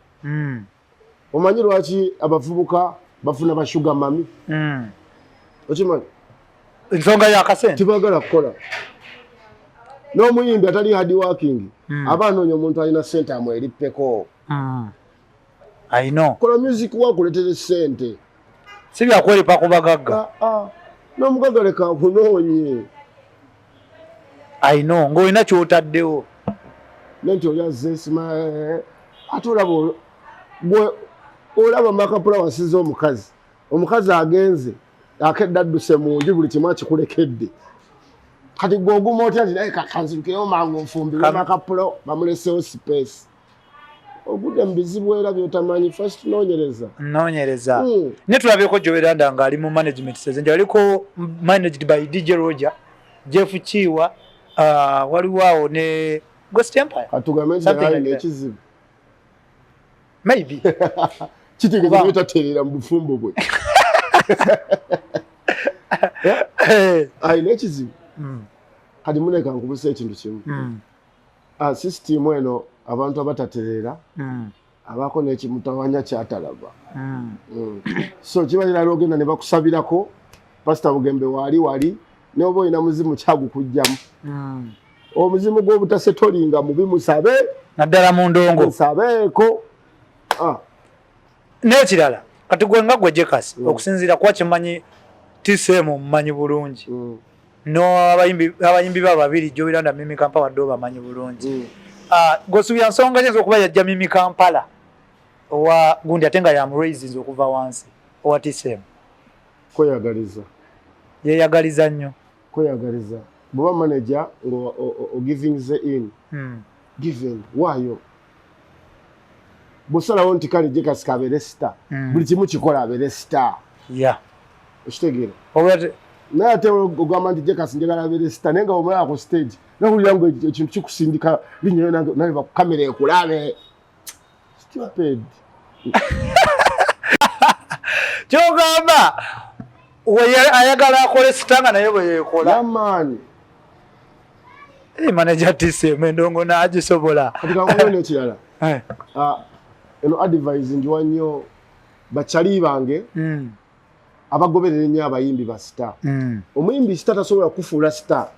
Omanyi lwaki abavubuka bafuna ba sugar mummy? Okimanyi? Ensonga ya kasente. Tibagala kukola. N'omuyimbi atali hard working, aba anoonya omuntu alina ssente amwerippeko. I know. Kola music wa kuleetera ssente. Si bya kweripa ku bagagga. N'omugagga leka akunoonye. I know, ng'olina ky'otaddewo. Ne nti oli azze sima, ate olaba gwe olaba makapula wasize omukazi. Omukazi agenze, akedde adduse mu nju buli kimu akikulekedde. Kati gwe oguma otya nti naye kanzirukirewo mangu nfumbirwe makapula bamuleseewo space. Ogudde mu bizibu era by'otamanyi, first noonyereza. Noonyereza. Naye tulabyeko Joey Landa ng'ali mu management season, aliko managed by DJ Roger, Jeff Kiwa, waliwo awo ne Ghost Empire. Katugambe nti Something alina like that. ekizibu. Maybe. Kitegeeza Kubanga nti tatereera mu bufumbo bwe. Alina ekizibu. Kati muneka nkubusa ekintu kimu. System eno abantu abatatereera abaako n'ekimutawanya kyatalaba. So kiba kirala ogenda ne bakusabirako, Pastor Bugembe waali wali, n'oba olina muzimu kyagukujjamu. Omuzimu gw'obutasetolinga mubi, musabe. Naddala mu ndongo. Musabeeko. Ah. N'ekirala, kati gwe nga gwe Jekasi, okusinziira kuba kimanyi TCM omumanyi bulungi, no abayimbi ba babiri Jowy Landa, Mimi Kampala, wadde obamanyi bulungi. Ah, gosubya nsonga ki okuba yajja Mimi Kampala owa gundi ate nga yamuraisinze okuva wansi owa TCM? Kweyagaliza. Yeyagaliza nnyo. Kweyagaliza. Bw'oba manager nga ogiving the in, giving waayo, bw'osalawo nti kale Jekasi kabeere star, buli kimu kikola abeere star. Okitegeera? Naye ate ogamba nti Jekasi njagala abeere star, naye nga omulaba ku stage nawulira nga ekintu kikusindika linnya naye bakukamera ekulabe. Stupid. Kyogamba ayagala akole star nga naye bwe yeekola. Yamaani. Manager TCM endongo n'agisobola. Kati kankuwe n'ekirala. Ah, eno advice njiwa nnyo bakyali bange abagoberera ennyo abayimbi ba star. Omuyimbi star tasobola kufuula star.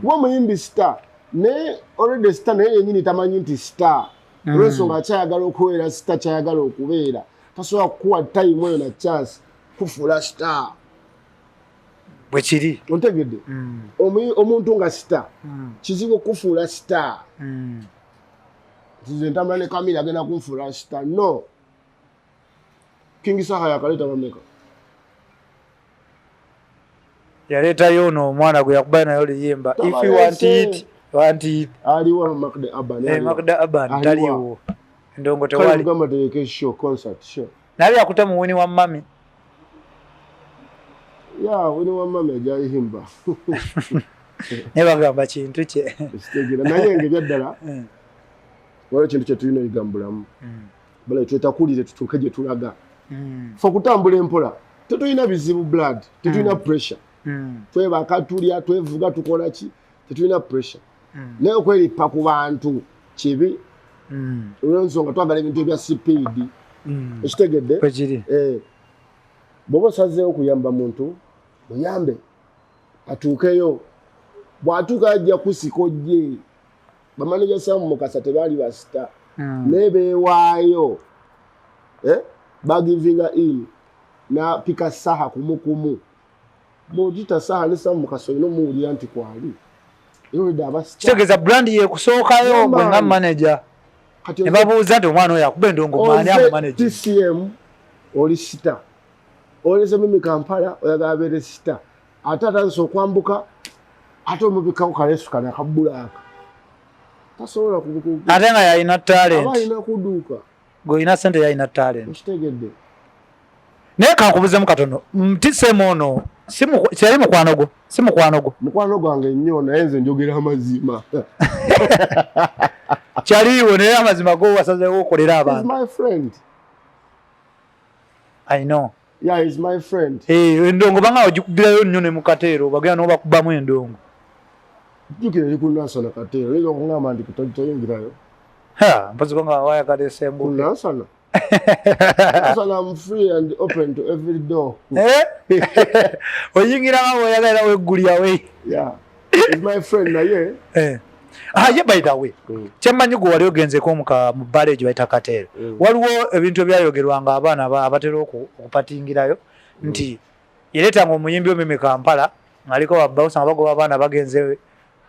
Kuba omuyimbi star naye already star, naye yenyini tamanyi nti star. Olw'ensonga akyayagala okubeera star, kyayagala okubeera, tasobola kukuwa time eyo na chance kufuula star. Bwe kiri. Ontegedde? Omuntu nga star kizibu okufuula star. Nze ntambula ne Kamira agenda kunfuula star? No. King Saha yakaleeta bameka? Yaleetayo ono omwana gwe yakubayo naye oluyimba, "If you want it, want it." Aliwa Makda Aban? Eh, Makda Aban taliwo, endongo tewali. Gamba tereke show, concert show. Naye yakuta mu Winnie wa Mami. Ya Winnie wa Mami ajayimba. Naye bagamba kintu kye. Ekitegeera, naye nga ebyaddala waliwo ekintu kye tulina oyiga mu bulamu. Bala twetakulire tutuuke gye tulaga. Fe okutambula empola tetulina bizibu, blood tetulina pressure. Twebaka, tulya, twevuga, tukola ki, tetulina pressure. Naye okweripa ku bantu kibi, olwensonga twagala ebintu ebya sipiidi. Ekitegedde? Bwekiri. Eh, bw'oba osazeewo kuyamba muntu, muyambe atuukeyo. Bw'atuuka ajja kusika ojje. Bamaneja Samu Mukasa tebaali ba star, naye beewaayo, eh? Bagivinga in napika Saha kumukumu. Bw'ogita Saha ne Samu Mukasa olina omuwulira nti kwali era olidde aba star. Kitegeeza brand yekusookayo gwe nga manager. Kati ne babuuza nti omwana oyo akuba endongo maani amu oze manager? TCM oli star, oleze Mimi Kampala oyagala abeere star, ate atandise okwambuka, ate omubikako kalesu kano akabulaaka tasobola ate nga yalina aba talent. Alina kuduuka. Gweolina sente, yalina talent. Okitegedde? Naye kankubuzemu katono. TCM ono si kyali mukwano gwo, si mukwano gwo? Mukwano gwange nnyo, naye nze njogera amazima. Kyaliiwo, naye amazima go wasazeewo okolera He's abantu. my friend. I know. Yeah, he's my friend. Eh, endongo banga ogikubirayo nnyo ne mukateero bagenda nobakubamu endongo. Jjukira eri ku Nansana Kateero, oyinza okungamba nti toyingirayo. Ha, mpozi ko nga wayagala Ku esembuke. Nansana, Nansana, I'm free and open to every door. Eh? Oyingira nga bw'oyagala, weggulyawe. Yeah, he's my friend, naye Eh. Ah, ye by the way, kyemmanyi gwe wali ogenzeko mu bbaala egyo bayita Kateero, waliwo ebintu ebyayogerwanga abaana abatera okupatingirayo nti yaleetanga omuyimbi omimi Kampala ng'aliko babbawusa nga bagoba abaana bagenze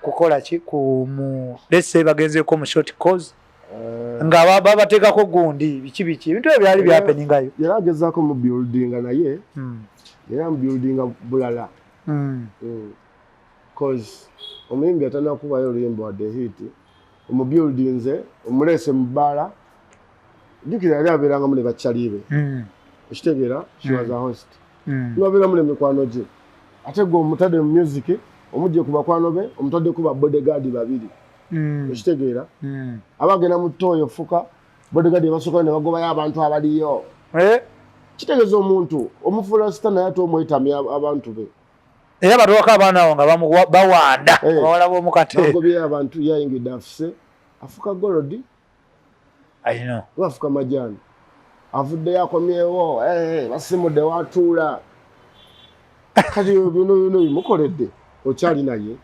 kukola ki ku mu, let's say bagenzeko mu short course, nga babateekako gundi biki biki, ebintu ebyo byali byapeningayo. Yali agezaako mu buildinga, naye yali amubuildinga bulala. Cause omuyimbi atanakubayo oluyimba wadde hit, omubuildinze, omuleese mu bbaala. Jjukira yali abeerangamu ne bakyali be. Okitegeera? She was a host. Nibabeeramu ne mikwano gye, ate gwe omutadde mu music, omugye ku bakwano be, omutadde ku ba bodyguard babiri. Okitegeera? Aba agenda mu ttooyo fuka bodyguard ebasookayo ne bagobayo abantu abaliyo. Eh? Kitegeeza omuntu omufuula star, naye ate omwetamya abantu be. Era batuwako abaana abo nga bawanda Eh. abawala b'omukate. Bagobyeyo abantu, yayingidde afuse afuka gold. I know. Oba afuka majaani, avuddeyo akomyewo, eh, basimudde watuula. Kati bino bino bimukoledde, okyali naye.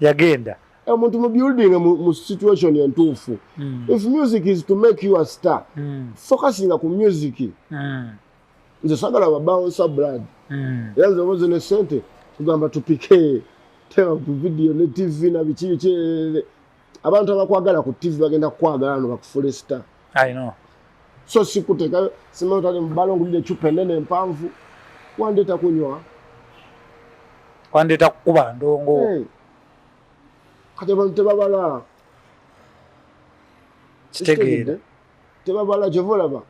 Yagenda. Omuntu mu building mu situation entuufu. If music is to make you a star, focusinga ku music. Nze sagala ba bouncer blood. Era nze oboze ne sente tugamba tupike teeka ku video ne TV na biki biki. Abantu abakwagala ku TV bagenda kukwagala no bakufule star. I know. So sikuteeka simanyi otali mu balo ngulire ecupa enene empanvu wandeeta kunywa, wandeeta kukuba ndongo. Hey. Kati abantu tebabala. Kitegeera. Tebabala, kyova olaba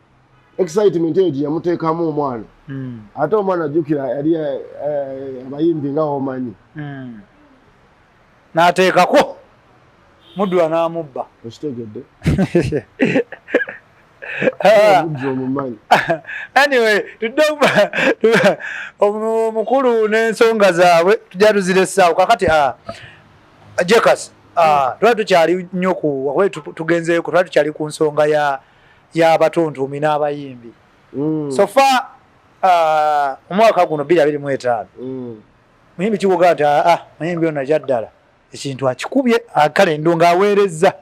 excitement eyo gye yamuteekamu omwana. Ate omwana ajjukira yali abayimbi nga womanyi. N'ateekako muddwa n'amubba. Okitegedde? Muddu omumanyi. Anyway, tudde omukulu n'ensonga zaabwe tujja tuzira essaawo. Kakati Jekas, twali tukyali nnyo ku wakuba tugenzeeko, twali tukyali ku nsonga y'abatontomi n'abayimbi. So far, omwaka guno 2025, muyimbi kikugaa nti muyimbi ono ajja ddala ekintu akikubye, kale endo ng'aweerezza.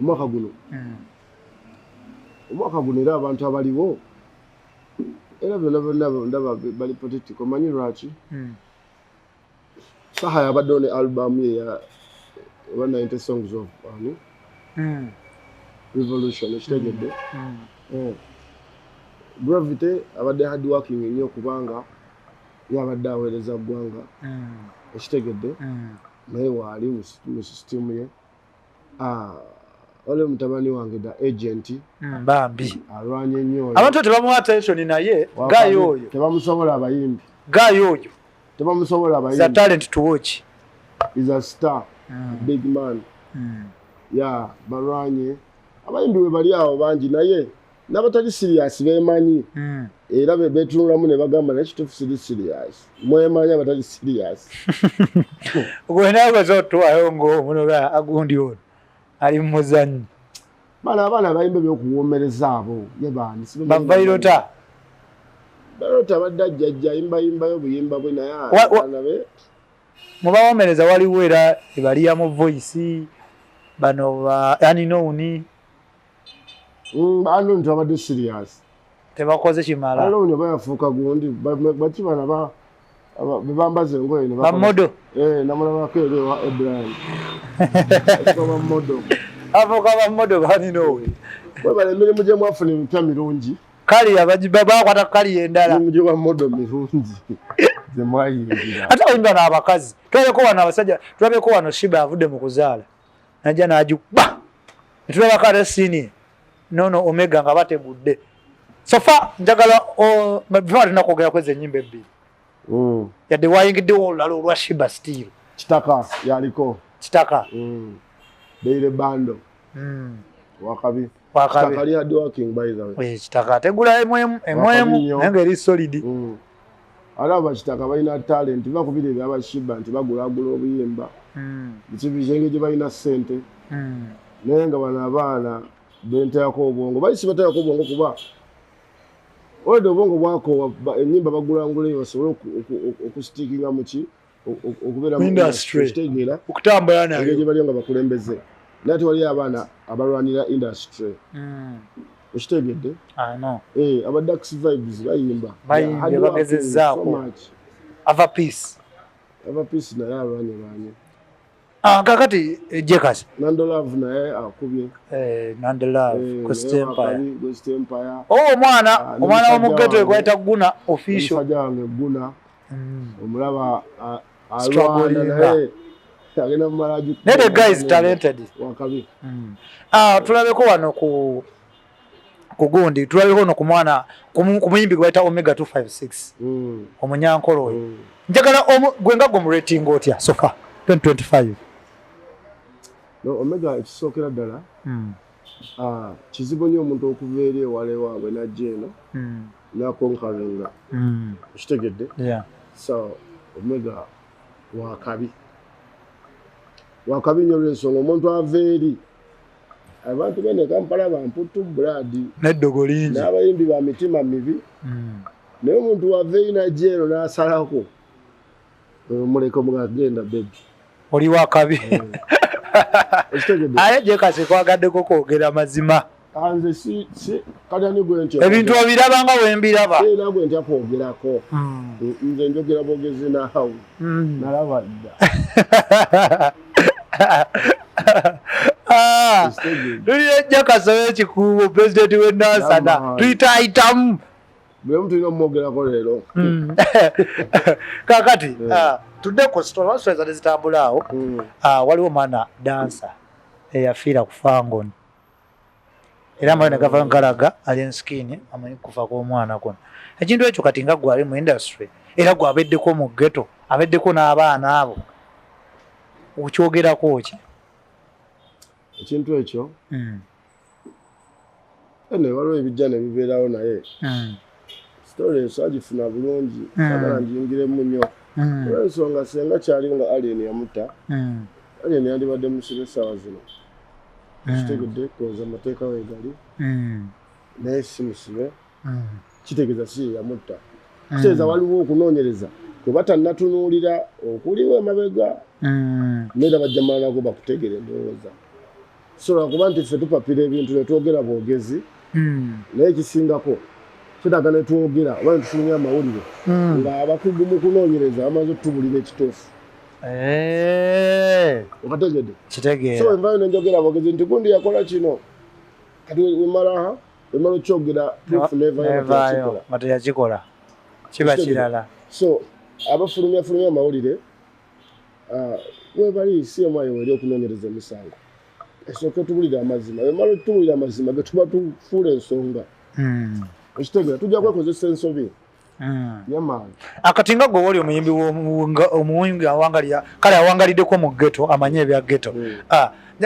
Omwaka guno, omwaka guno era abantu abaliwo era byonna byonna ndaba bali political. Omanyi lwaki? Saha yabaddewo ne album ye ya oba 90 songs of ani revolution, ekitegedde? Gravity abadde hard working nnyo kubanga yabadde aweereza ggwanga, ekitegedde? Naye waali mu system ye. Waliwo mutabani wange the agent. Bambi. Alwanye nnyo oyo. Abantu tebamuwa attention naye guy oyo. Tebamusobola abayimbi. Guy oyo. Tebamusobola Is a abayimbi. talent to watch. Is a star, big man. Ya balwanye abayimbi we bali awo bangi, naye n'abatali serious beemanyi. Era be beetunulamu ne bagamba, naye kituufu siri serious. Mwemanyi abatali serious. Gwe naawe otuwayo ng'omunoga agundi ono ali mu muzannyo. Bano abaana abayimba ebyokuwoomereza abo ye baani? Bavairota. Bairota abadde ajjajja ayimbayimbayo obuyimba bwe, naye abaana be Mubawomereza waliwo era ebaliya mu voice bano ba unknown. Unknown tabadde serious. Tebakoze kimala. Unknown oba yafuuka gundi baki bano be bambaza engoye ne Ba model. Namulabako eri ewa Abraham. Afuuka ba model. Afuuka ba model ba unknown. Webale emirimu gye mwafuna emipya mirungi. Kali bakwata kali endala. Emirimu gye ba model mirungi gye mwayingira. Ate abayimbi bano abakazi tulabeko wano abasajja, tulabeko wano Shiba avudde mu kuzaala najja n'agikuba ne tulabako ate sini nono Omega nga bategudde. So far njagala before tunakwogera kwezi ennyimba ebbiri. Yadde wayingiddewo olulala olwa Shiba still. Kitaka yaliko. Kitaka. Daily Bando. Wakabi. Wakabi. Kitaka ali hard working by the way. Kitaka ategula emwemu, emwemu, Wakabi nnyo. naye ng'eri solid. Ate abo Bakitaka balina talent, bakubira ebya Shiba nti bagulagula obuyimba. Biki biki engeri gye balina ssente. Naye nga bano abaana benteekako obwongo, bali sibateekako obwongo kuba olwedde obwongo bwakoowa, ennyimba bagulangulayo basobole okustickinga mu ki? Okubeera mu Industry. Okitegeera. Okutambula nayo. Engeri gye baliyo nga bakulembeze. Naye ate waliyo abaana abalwanira industry. Okitegedde? I know. Aba Dax Vibes bayimba. Bayimbye, Hard working bagezezzaako. so much. Ava Peace. Ava Peace naye alwanye lwanye. Kakati, Jekas. Nando Love naye akubye. Nando Love, Ghost Naye Empire. wakabi, Ghost Empire. Oh, omwana N'omusajja w'omu ghetto wange. gwayita Guna official. Omusajja wange Guna. Omulaba, Struggling. alwana naye agenda mumala agikuba. Naye the guy is talented. Wakabi. Tulabeko wano ku gundi, tulabeko wano ku mwana, ku muyimbi gwayita Omega 256. Omunyankole oyo. Njagala gwe nga gwe mu rating otya so far 2025? No, Omega ekisookera ddala, kizibu nnyo omuntu okuva eri ewala ewaabwe n'ajja eno n'aconqueringa. Okitegedde? Yeah. So Omega wakabi. Wakabi nnyo olw'ensonga omuntu ava eri. Abantu bene Kampala bamputu blood. N'eddogo lingi. N'abayimbi ba mitima mibi. Naye omuntu wava eri n'ajja eno n'asalako. Muleka omugagenda baby. Oli wakabi. Aye Jekasi kwagaddeko kwogera mazima. Nze si si kati ani gwe ntya ebintu obiraba nga wembiraba era gwe ntya kwogerako. Nze njogera bwogezi naawe. Nalaba dda. Tulina Jekasi ow'ekikuubo, pulezidenti w'e Nansana, tuyitaayitamu. Buli omu tulina omwogerako leero. Kakati tudde ku story zali zitambula awo. Waliwo omwana dansa eyafiira ku Fangoni, era amayo ne gava nkalaga Alien Skin amanyi kufa kw'omwana kuno. Ekintu ekyo kati nga gwe ali mu industry, era gwe abeddeko mu ghetto, abeddeko n'abaana abo, okyogerako ki ekintu ekyo? Ene waliwo ebijja ne bibeerawo, naye story eyo saagifuna bulungi, saagala ngiyingiremu nnyo olw'ensonga senga kyali nga Alien yamutta, Alien yandibadde musibe essaawa zino, kitegedde koza amateeka weegali, naye si musibe. Kitegeeza si ye yamutta, kitegeeza waliwo okunoonyereza kwe batannatunuulira okuliwo emabega, neera bajja malanako bakutegere. Endowooza so lwakuba nti ffe tupapira ebintu ne twogera bwogezi, naye ekisingako kyetaaga ne twogera oba ne tufulumya amawulire ng'abakugu mu kunoonyereza bamaze otubulira ekituufu. Okategedde? Kitegeera. So envayo nenjogera bwogezi nti gundi yakola kino, kati wemala wemala okyogera, proof nevayo nevaayo nga teyakikola, kiba kirala. So abafulumya fulumya amawulire, webali CMI weri okunoonyereza emisango, esooka etubulira amazima. Wemala otubulira amazima ge tuba tufuula ensonga, ekitegeera tujja kwekozesa ensobi. Yamaani. Akati nga gwe wali omuyimbi, omuyimbi awangalira, kale awangaliddeko mu ghetto, amanyi ebya ghetto.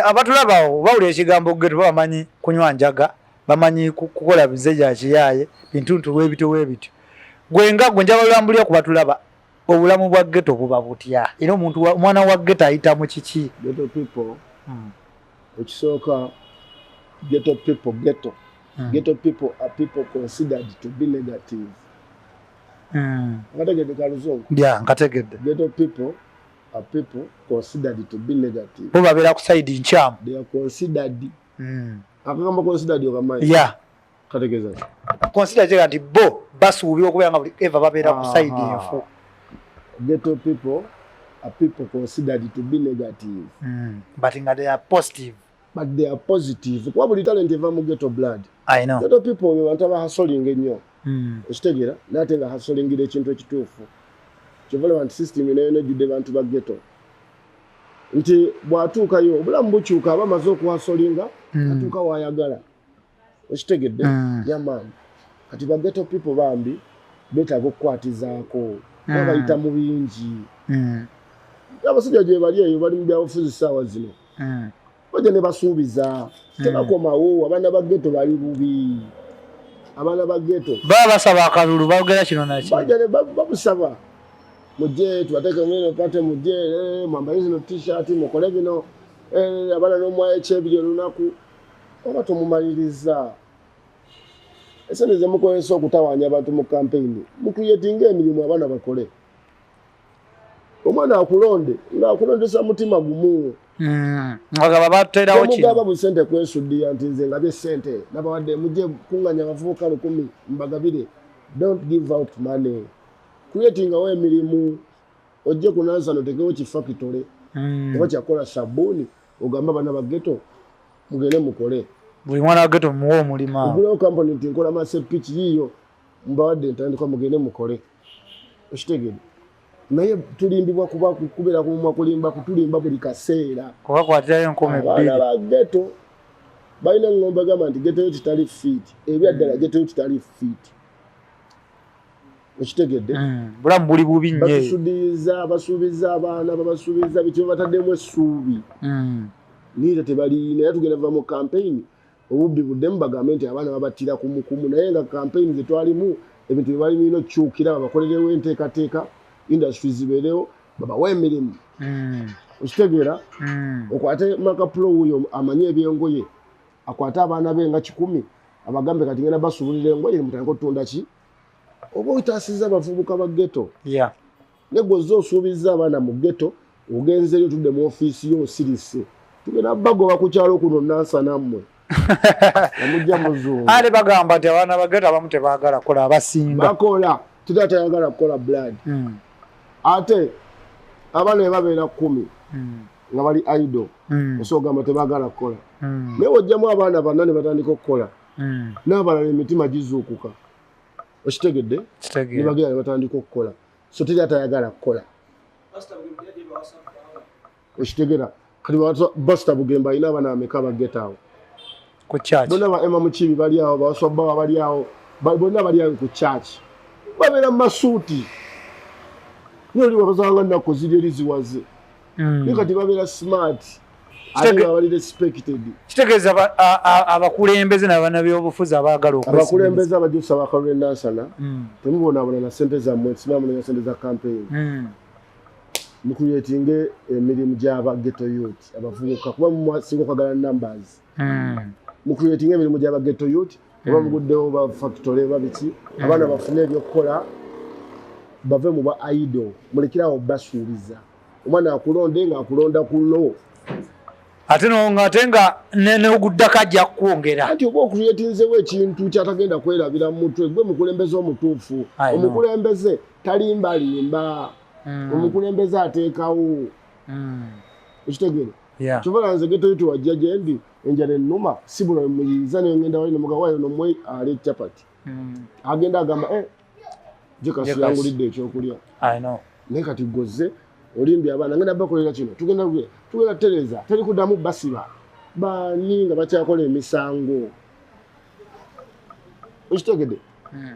Abatulabawo bawulira ekigambo ghetto bamanyi kunywa njaga, bamanyi kukola bize gya kiyaaye, bintuntu webityo webityo. Gwe nga gwe njagala olambulira ku batulaba obulamu bwa ghetto buba butya, era omuntu omwana wa ghetto ayita mu kiki? Ghetto people, ekisooka, ghetto people, ghetto, ghetto people are people considered to be negative. Akategedde kaluzungu? Ya, nkategedde. Ghetto people are people considered to be negative. Bo babeera ku side nkyamu. They are considered. Akagambo considered okamanyi? Ya. Kategeeza ki? Consider kyega nti bo basuubirwa okubeera nga buli eva babeera ku side enfu. Ghetto people are people considered to be negative. But nga they are positive. But they are positive, kuba buli talent eva mu ghetto blood. I know. Ghetto people be bantu abahustlinga ennyo, okitegeera, naye ate nga hustlingira ekintu ekituufu. Kyova olaba nti system nayo nejjudde bantu ba ghetto, nti bw'atuukayo obulamu bukyuka, aba amaze okuhustlinga, atuuka wayagala, okitegedde? Yamaani. Kati ba ghetto people bambi beetaaga okukwatizaako kuba bayita mu bingi. Abasajja gye bali eyo bali mu byabufuzi ssaawa zino, bajja ne basuubiza, tebakomawo. Abaana ba ghetto bali bubi, abaana ba ghetto. Baba basaba akalulu, bagera kino naki. Bajja ne babusaba, mujje tubateeke mu party, mujje, mwambale zino T-shirt, mukole bino, abaana n'omwayo ekyebiri olunaku oba tomumaliriza. Esente zemukozesa okutawaanya abantu mu campaign, mucreatinga emirimu abaana bakole. Omwana akulonde ng'akulondesa mutima gumu. Nga baterawo kino. Temugaba busente kwesuddiya nti nze ngabye sente nabawadde, mujje kuŋŋanya abavubuka 1000 mbagabire. Don't give out money, creatingawo emirimu. Ojje ku Nansana otekewo kifakitole oba kyakola sabbuuni, ogambe abaana ba ghetto mugende mukole. Buli mwana wa ghetto muwe omulimu awo. Ogulewo kampani nti nkola masepiki, yiiyo mbawadde ntandikwa, mugende mukole, okitegede? Naye tulimbibwa, kuba kubeera ku mumwa, kulimba, kutulimba buli kaseera. Kubakwatirayo enkumi Abaana bbiri. ba ghetto balina eŋŋombe egamba nti ghetto yo kitali fit, ebyaddala ghetto yo kitali fit, okitegedde? Bulamu buli bubi nnyo eyo. Batusudiyiza, basuubiza abaana, babasuubiza biki, babataddemu essuubi, niita tebaliina. Era tugenda va mu campaign, obubbi buddemu, bagambe nti abaana babattira kumukumu, naye nga campaign zetwalimu ebintu byebali birina okukyukira, babakolerewo enteekateeka, industry zibeerewo, babawe emirimu, okitegeera? Okwate makapro wuuyo amanye ebyengoye, akwate abaana be nga 100, abagambe kati ngenda basuubulira engoye, mutandike otunda ki, oba otaasiza abavubuka ba ghetto. Naye gwe ozze osuubizza abaana mu ghetto, ogenzeeyo otudde mu ofiisi yo osirise, tugenda bagoba ku kyalo kuno Nansana mmwe amujja muzungu. Ate bagamba nti abaana ba ghetto abamu tebaagala kukola, abasinga bakola tera tayagala kukola blood. Ate abaana bwe babeera 10 nga bali idle, osobola ogamba tebaagala kukola, naye wojjamu abaana banna ne batandika okukola, n'abalala emitima gizuukuka, okitegedde? Ne bagenda ne batandika okukola. So teri atayagala kukola, okitegera? Kati Pastor Bugembe alina abaana bameka ba ghetto awo? Ku church. Bonna ba Emma Mukiibi bali awo, bawaswa bali awo, bonna bali awo ku church, babeera mu masuuti. Naye oli wabazanga nnaku ziri eri ziwaze, naye kati babeera smart ate nga bali respected. Kitegeeza abakulembeze n'abannabyobufuzi abaagala Abakulembeze abajja okusaba akalulu e Nansana, temubonaabona na ssente zammwe, simamunenya ssente za campaign. Mucreatinge emirimu gy'aba ghetto youth, abavubuka, kuba musinga okwagala numbers. Mucreatinge emirimu gy'aba ghetto youth, oba muguddewo ba factory oba biki, abaana bafune ebyokukola, bave mu ba idle. Mulekerawo basuubiza. Omwana akulonde nga akulonda ku law. Ate ate nga n'oguddako ajja kukwongera. Anti oba ocreatinzewo ekintu kyatagenda kwerabira mu mutwe. Gwe mukulembeze omutuufu. I know. Omukulembeze talimbalimba, omukulembeze ateekawo, okitegeera? Kyova nze ghetto youth wajja gye ndi, enjala ennuma, sibula muyiiza nengenda wali nemuga waayo nomwe ali capati, agenda agamba, "Eh, Jekasi Jekasi. yangulidde ekyokulya." I know. Naye kati goze olimbye abaana, ngenda bakolera kino, tugenda tereza, teri kuddamu basiba baani nga bakyakola emisango, okitegedde?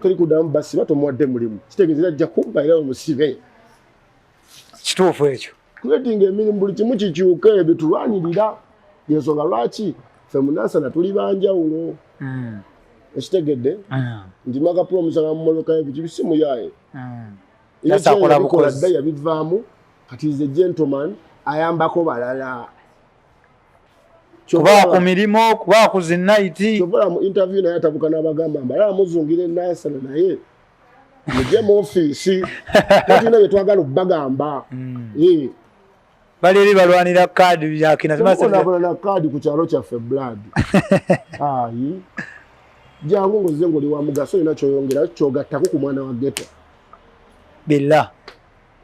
Teri kuddamu basiba, tomuwadde mulimu, kitegeeza ajja kubba era omusibe. Kituufu ekyo. Creating emirimu, buli kimu kikyuke, ebyo tulwanirira. Yensonga lwaki ffe munansana tuli banjawulo, ekitegedde? Nti Maka promisanga mu motoka y'ebiki si muyaye. Just akola Yabikola bukozi. dda, yabivaamu. Kati is a gentleman, ayambako balala. Kubaa ku mirimu, kubaa ku zi night. Kyovola mu interview naye atabuka n'abagamba mbalala muzungira enansana, naye mujje mu ofiisi, tulina bye twagala obbagamba. Eh, Bali eri balwanira kaadi yakina. Temubonaabona na kaadi ku kyalo kyaffe blood. Ayi, jangu ng'ozze ng'oli wa mugaso, olina kyoyongera kyogattako ku mwana wa ghetto. Billa.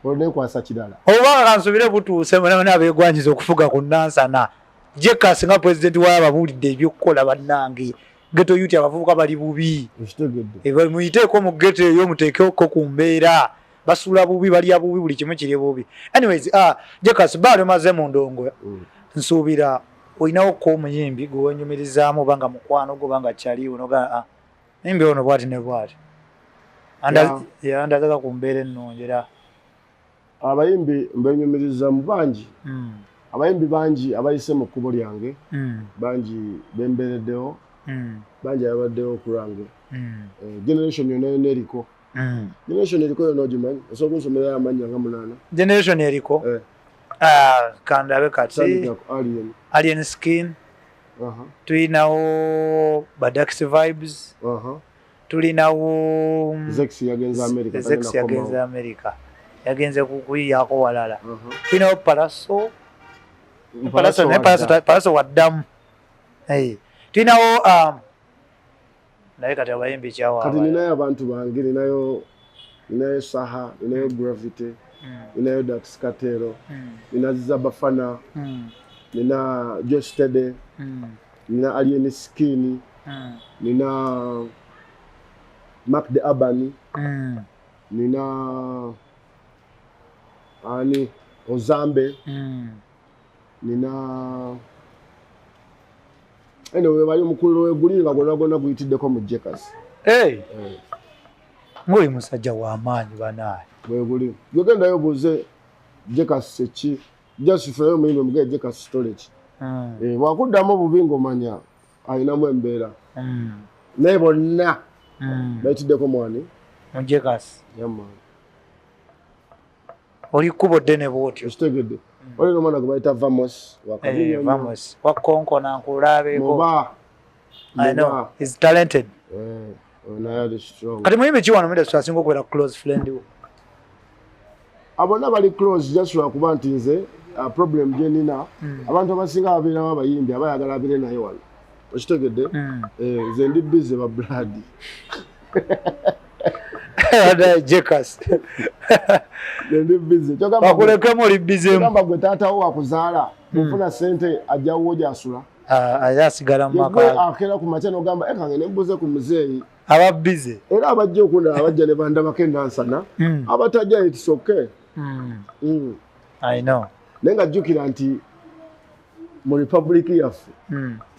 Olwo kirala. Obubaka kansubire butuuse munabana abeegwanyiza okufuga ku Nansana. Jekasi nga pulezidenti waayo ababuulidde ebyokukola. Bannange, ghetto youth, abavubuka bali bubi. Ekitegedde? Muyiteeko mu ghetto eyo, muteekeko ku mbeera. Basula bubi, balya bubi, buli kimu kiri bubi. Anyways, Jekasi, baali omaze mu ndongo, nsuubira olinawo ko omuyimbi gwe wenyumirizaamu, oba nga mukwano gwo, oba nga kyaliwo noga, muyimbi ono bwati ne bwati. Andazaga ku mbeera ennungi era. Abayimbi mbenyumiriza mu bangi. Abayimbi bangi abayise mu kkubo lyange, bangi bembereddewo, bangi ababaddewo ku lwange. Generation yonna yonna eriko, generation eriko yonna ogimanyi? Osobola okunsomerayo amannya nga munaana? Generation eriko? Eh. Ah, kandabe kati. Tandika ku Alien. Alien Skin. Tulinawo Badax Vibes. Tulinawo Zex yagenze America. Zex tagenda yagenze kukomawo. America, yagenze kuyiyako walala. Tulinawo Palaso. Palaso naye Palaso waddamu. Hey. Tulinawo naye kati abayimbi kyawa. Kati ninayo abantu bange, ninayo Saha, ninayo Gravity, ninayo Dax Katero, nina Zabafana, nina Jostede, nina Alien Skin, nina Mark the Urban, nina ani Ozambe, nina, anyway, bali omukululo weguli nga gwonna gwonna guyitiddeko mu Jekas. Hey. Ng'oli musajja w'amaanyi banaaye. Bweguli gwegendayo obuuze Jekas seki, just funayo omuyimbi omugee Jekas storage. Eh, bwakuddamu obubi ng'omanya alinamu embeera, naye bonna bayitiddeko mwani? Mu Jekas. Yama. Oli kkubo ddene bw'otyo. Ekitegedde, waliwo n'omwana gwe bayita Vamos. Eh, Vamos wakonkona nkulabeeko. Muba. I know. Muba. He's talented. Eh, naye ali strong. Kati muyimbi ki wano mu industry asinga okubeera close friend wo? Abonna bali close, just lwakuba nti nze problem gye nina, abantu abasinga babeerawo abayimbi abayagala abeere naye wano, okitegedde? Eh, nze ndi busy ba blood. Jekas. Ndi busy. Bakulekemu, oli bizyemu. Gamba gwe taata wo akuzaala mufuna sente ajjawo gyasula. Aye asigala mu yegwe maka. Akeera ku makya nogamba ekange nembuze ku muzeeyi. Aba busy. Era abajja okundaba abajja ne bandabako enansana, abatajja it's okay. I know. Naye nga jjukira nti mu republic yaffe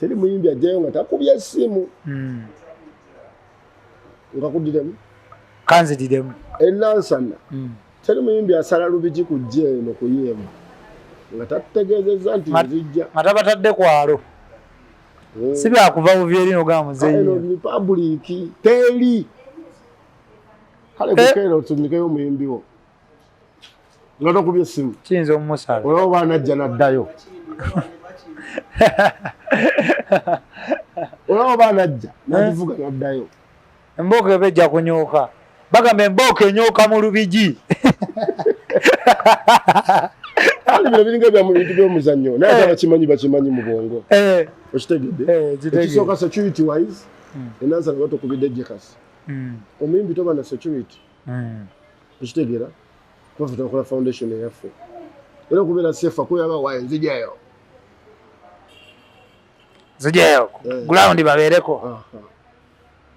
teri muyimbi ajjayo nga takubye essimu. Nga kuddiremu. Kanziriremu. Enansana teri muyimbi asala Lubigi kujja eno kuyimba nga tatutegeezezza nti nzijja. Nga tabatadde kwalo. Si byakuva buvi eri nogamba muzeeyi. Eno republic teri kale. Eh. Kukeera otumikeyo omuyimbi wo nga tokubye essimu, kiyinza omumusala. Olaba oba anajja naddayo, olaba oba anajja nagivuga naddayo. Embooko eba ejja kunyooka, bagamba embooko enyooka mu Lubigi. Kale bino biringa bya mu bintu by'omuzannyo, naye ate abakimanyi bakimanyi mu bwongo. Eh, okitegedde? Eh, kitegeera. Ekisooka, security wise, enansana batokubidde Jekasi, omuyimbi toba na security. Okitegeera? Kuba ffe twakola foundation eyaffe, era okubeera safe akuyaba waye nzijayo. Zijayo. Eh. Ground babeereko.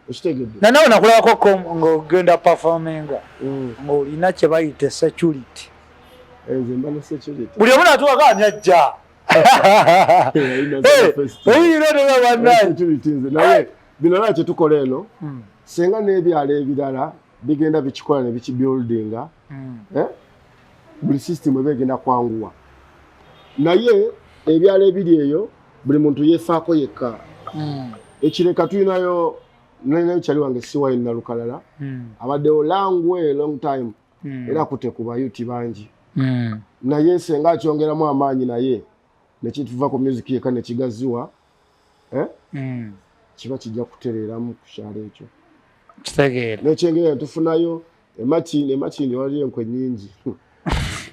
Okitegedde? Nanawe nakulabako ko ng'ogenda performinga ng'olina kye bayita security. Nze mba ne security. Buli omu natuwaka ani ajja. Bannange nze naye bino laba kyetukola eno, senga n'ebyalo ebirala bigenda bikikola ne bikibuildinga, eh? Buli system eba egenda kwanguwa, naye ebyalo ebiri eyo buli muntu yeefaako yekka. Ekireka tulinayo, nalinayo kyali wange siwayi Nalukalala, abaddewo langwe long time, era akutte ku bayuti bangi, naye senga akyongeramu amaanyi naye nekituva ku music yekka nekigaziwa, eh? Kiba kijja kutereeramu ku kyalo ekyo. Kitegeera. Nekyengera netufunayo emakindi, emakindi waliyo enkwe nyingi,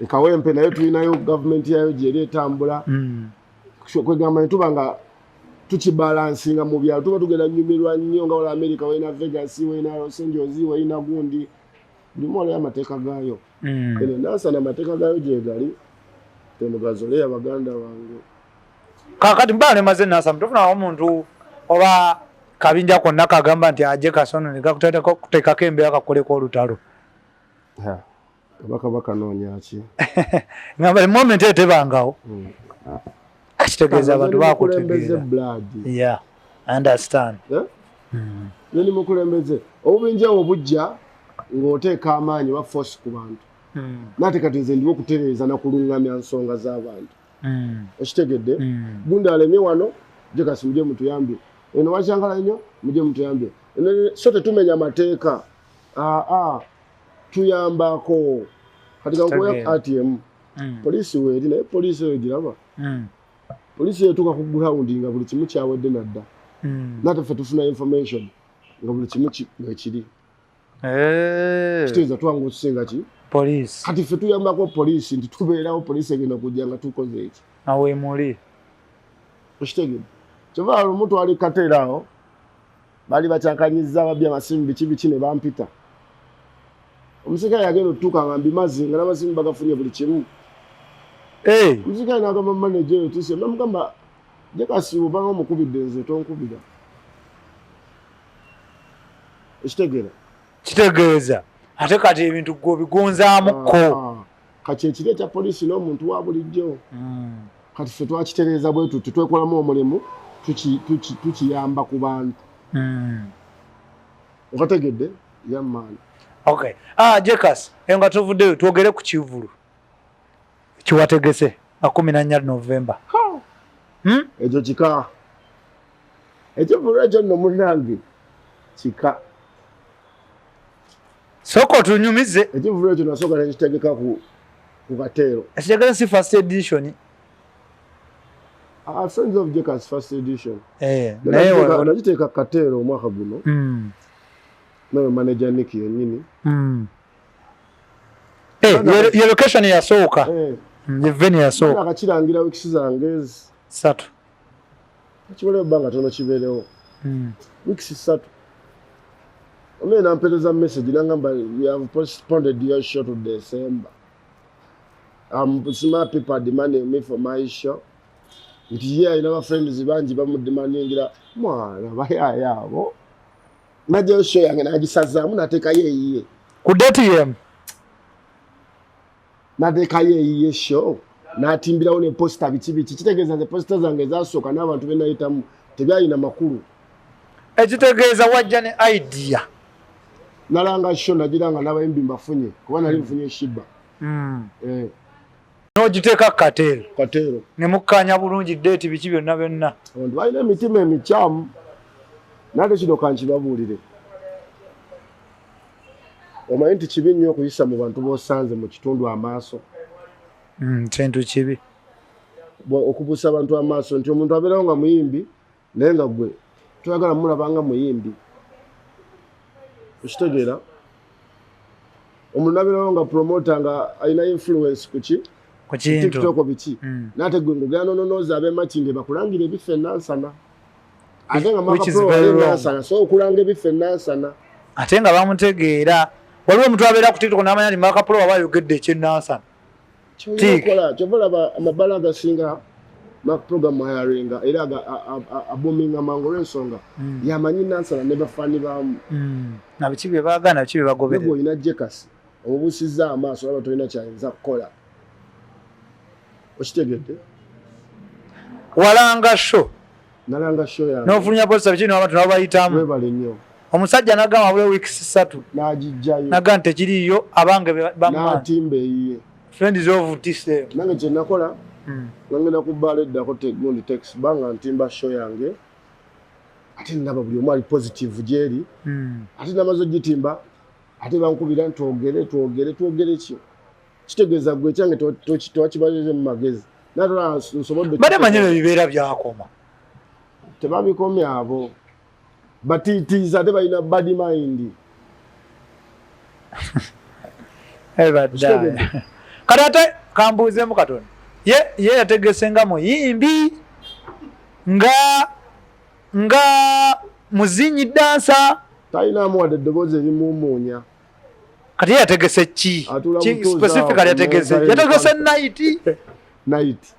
ekawempe naye tulinayo gavumenti yayo gyeri etambula. Kwegamba netuba nga tukibalansinga mu byalo, tuba tugenda nyumirwa nnyo nga wala America, walina Vegas, walina Los Angeles, walina gundi, bulimu waliyo amateeka gaayo. Eno Nansana amateeka gaayo gyegali, temugazoleya baganda bange. Kakati mba nemaze Nansana, tofunawo omuntu oba kabinja konna kagamba nti aje kasono nekakuteekako embeera kakoleko olutalo? Kabaka bakanoonya ki? Ngamba moment eyo tebangawo. Kitegeeza abantu bakutegeera. Bakutegeera. Yeah, I understand. Nze ndi mukulembeze. Obubinja obwo bujja ng'oteeka amaanyi oba force ku bantu, nate kati nze ndiwo okutereeza nakuluŋŋamya nsonga z'abantu. Okitegedde? Gundi alemye wano, Jekasi mujje mutuyambye, eno wakyankala nnyo, mujje mutuyambye. So tetumenya amateeka, aa tuyambako. Kati kankuwa Kitegeera. ATM, poliisi weeri, naye poliisi eyo giraba, poliisi etuuka ku ground nga buli kimu kyawedde nadda. Nate ffe tufuna information nga buli kimu wekiri. Eh, kitegeeza twangu okusinga ki? Poliisi. Kati ffe tuyambako poliisi nti tubeerawo, poliisi egenda kujja nga tukoze eki. Awemuli. Okitegedde? Kyova lumu twali kateera awo, baali bakyankanyiza babbi amasimu biki biki, ne bampita. Omusirikale yagenda otutuuka nga mbimaze, nga n'amasimu bagafunye buli kimu. Eh, omusirikale n'agamba manager oyo tise, namugamba, "Jekasi obanga omukubidde, nze tonkubira." Ekitegeera? Kitegeeza ate kati ebintu gwe obigunzaamuko. Ah, kati ekiri ekya poliisi n'omuntu wa bulijjo, kati ffe twakitereeza bwe tuti, twekolamu omulimu, tukiyamba ku bantu. Okategedde yammaani? Okay, ah, Jekas, eyo nga tuvuddeyo, twogere ku kivulu kiwategese nga 14 November. Hmm? Ekyo kika, ekivulu ekyo nno munnange kika. Sooka otunyumize. Ekivulu ekyo nasooka nekitegeka ku kateero. Ekitegese si first edition? Ah, Friends of Jekas first edition. Eh, naye nagiteeka ku kateero omwaka guno, naye manager Nick yennyini. Eh, ye location yasooka. Eh. Ye venue yasooka. Akakirangira weeks zange 3. Kibole ebbanga tono kibeerewo. Weeks 3. Omene nampeereza message nangamba, "We have postponed your show to December. Smart people are demanding me for my show." Nti ye alina ba friends bangi bamudemandingira. Mwana bayaaya abo. Najjayo show yange n'agisazaamu n'ateekayo eyiye. Ku date yemu. N'ateekayo eyiye show n'atimbirawo ne poster biki biki. Kitegeeza nze poster zange ezasooka n'abantu be nayitamu tebyalina makulu. Ekitegeeza wajja ne idea. Nalanga show, nagira nga n'abayimbi mbafunye kuba nali nfunye Shiba. Eh. N'ogiteeka ku Kateero. Kateero. Ne mukkaanya bulungi date, biki byonna byonna. Abantu balina emitima emikyamu, nate kino kankibabuulire. Omanyi nti kibi nnyo okuyisa mu bantu b'osanze mu kitundu amaaso. Kintu kibi. Okubuusa abantu amaaso nti omuntu abeerawo nga muyimbi naye nga gwe toyagala mulaba nga muyimbi, okitegeera? Omuntu nabeerawo nga promoter nga alina influence kuki? Ku kintu. TikTok biki. Nate gwe ng'ogenda nononooza ab'emakinge bakulangira ebifo enansana, ate nga Which is very wrong. Nansana so okulanga ebifo enansana. Ate nga bamutegeera. Waliwo omuntu abeera ku TikTok n'amanya nti Mark Pro aba ayogedde ekyenansana. Tick. Kyokola kyova olaba amabala agasinga Mark program hiringa era abominga mangu olw'ensonga yamanyi Nansana ne bafaani baamu. Na biki bye baagala, na biki bye negwe bagoberera. Olina Jekasi omubuusizza amaaso, olaba tolina kyayinza kukola, okitegedde? Walanga show. Nalanga show yange. N'ofulumya poster biki n'abantu nabo bayitamu. Webale nnyo. Omusajja n'agamba abule weeks 3. N'agijjayo. Naga nti tekiriiyo, abange bamma. N'atimba eyiye. Friends of TCM. Nange kye nakola, nga ngenda ku bbaala eddako gundi tex banga ntimba show yange, ate ndaba buli omu ali positive gyeri. Ate namaze ogitimba, ate bankubira nti twogere, twogere, twogere ki? Kitegeeza gwe ekyange tewakibalire mu magezi, natola nsobodde. Mbadde manyi ebyo bibeera byakoma. Tebabikomya, abo batiitiiza, ate balina bad mind. Ebaddaaya. Kati ate kambuuzeemu katono, ye yategese nga muyimbi, nga muzinyi, dancer? Talinamu wadde eddoboozi erimuumuunya. Kati ye yategese ki? Atuula Ki butuuzi specifically awo yategese ku mmeeza. Yategese night. Night.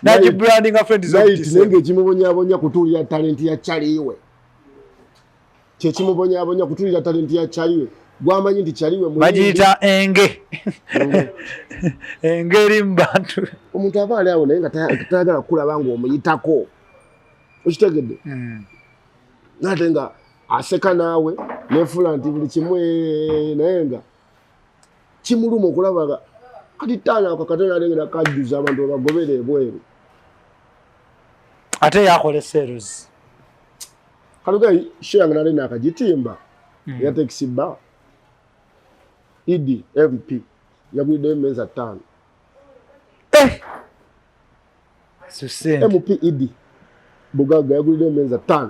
Nagibrandinga Friends of Night, naye TCM. Ng'ekimubonyaabonya kutuulira talenti ya kyaliwe, kyekimubonyaabonya kutuulira talenti ya kyaliwe gwamanyi nti kyaliwe muyimbi. Bagiyita enge, enge eri mu bantu. Omuntu aba ali awo naye nga tayagala kukulaba ng'omuyitako, okitegedde? Nate nga aseka naawe nefuula nti buli kimu naye nga kimuluma okulaba nga kati taano ako katonda alengera kajjuza abantu babagobere ebweru. Ate yakola sales. Kaluga show yange nali nakagitimba ya taxi bar, Ed MP yaguliddeyo emmeeza 5. Eh! Susente. MP Ed Bugagga yaguliddeyo emmeeza 5.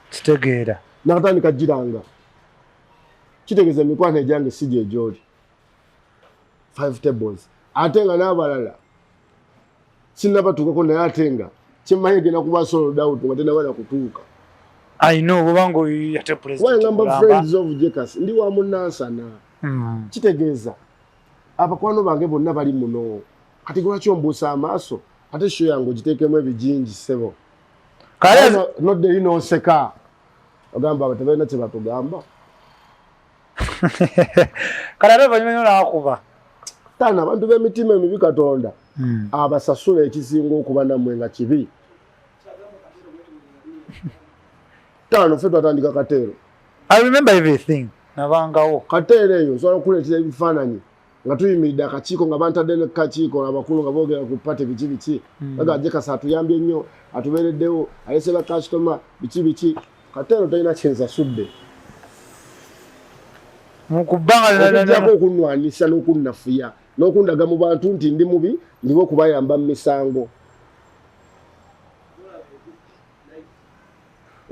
Kitegeera. Nakatandika giranga, kitegeeza emikwano egyange si gyegyoli. Five tables, ate nga n'abalala sinnabatuukako, naye ate nga kyemmanyi egenda kuba sold out nga tenabana kutuuka. I know, bubanga oyo ate president Kuba ngamba kulamba. Friends of Jekas, ndi wa munansana. Kitegeeza abakwano bange bonna bali muno. Kati lwaki ombuusa amaaso ate show yange ogiteekemu ebijingi, ssebo? Kale. Nodda eri n'oseka, ogamba abo tebalina kye batugamba. Kale ate oluvannyuma nnyo n'akuba. Taano abantu b'emitima emibi, Katonda abasasula ekisinga okuba nammwe nga kibi. Taano ffe twatandika Kateero. I remember everything, nabangawo. Kateero eyo nsobola okukuleetera ebifaananyi nga tuyimiridde akakiiko, nga bantadde ne kakiiko abakulu nga boogera ku party biki biki, baga Jekasa atuyambye nnyo, atubeereddewo, alese bakasitoma biki biki. Kateero talina kyensasudde. Mu kubbanga. Okujjako okunwanisa n'okunnafuya n'okundaga mu bantu nti ndi mubi, ndiwo okubayamba mu misango.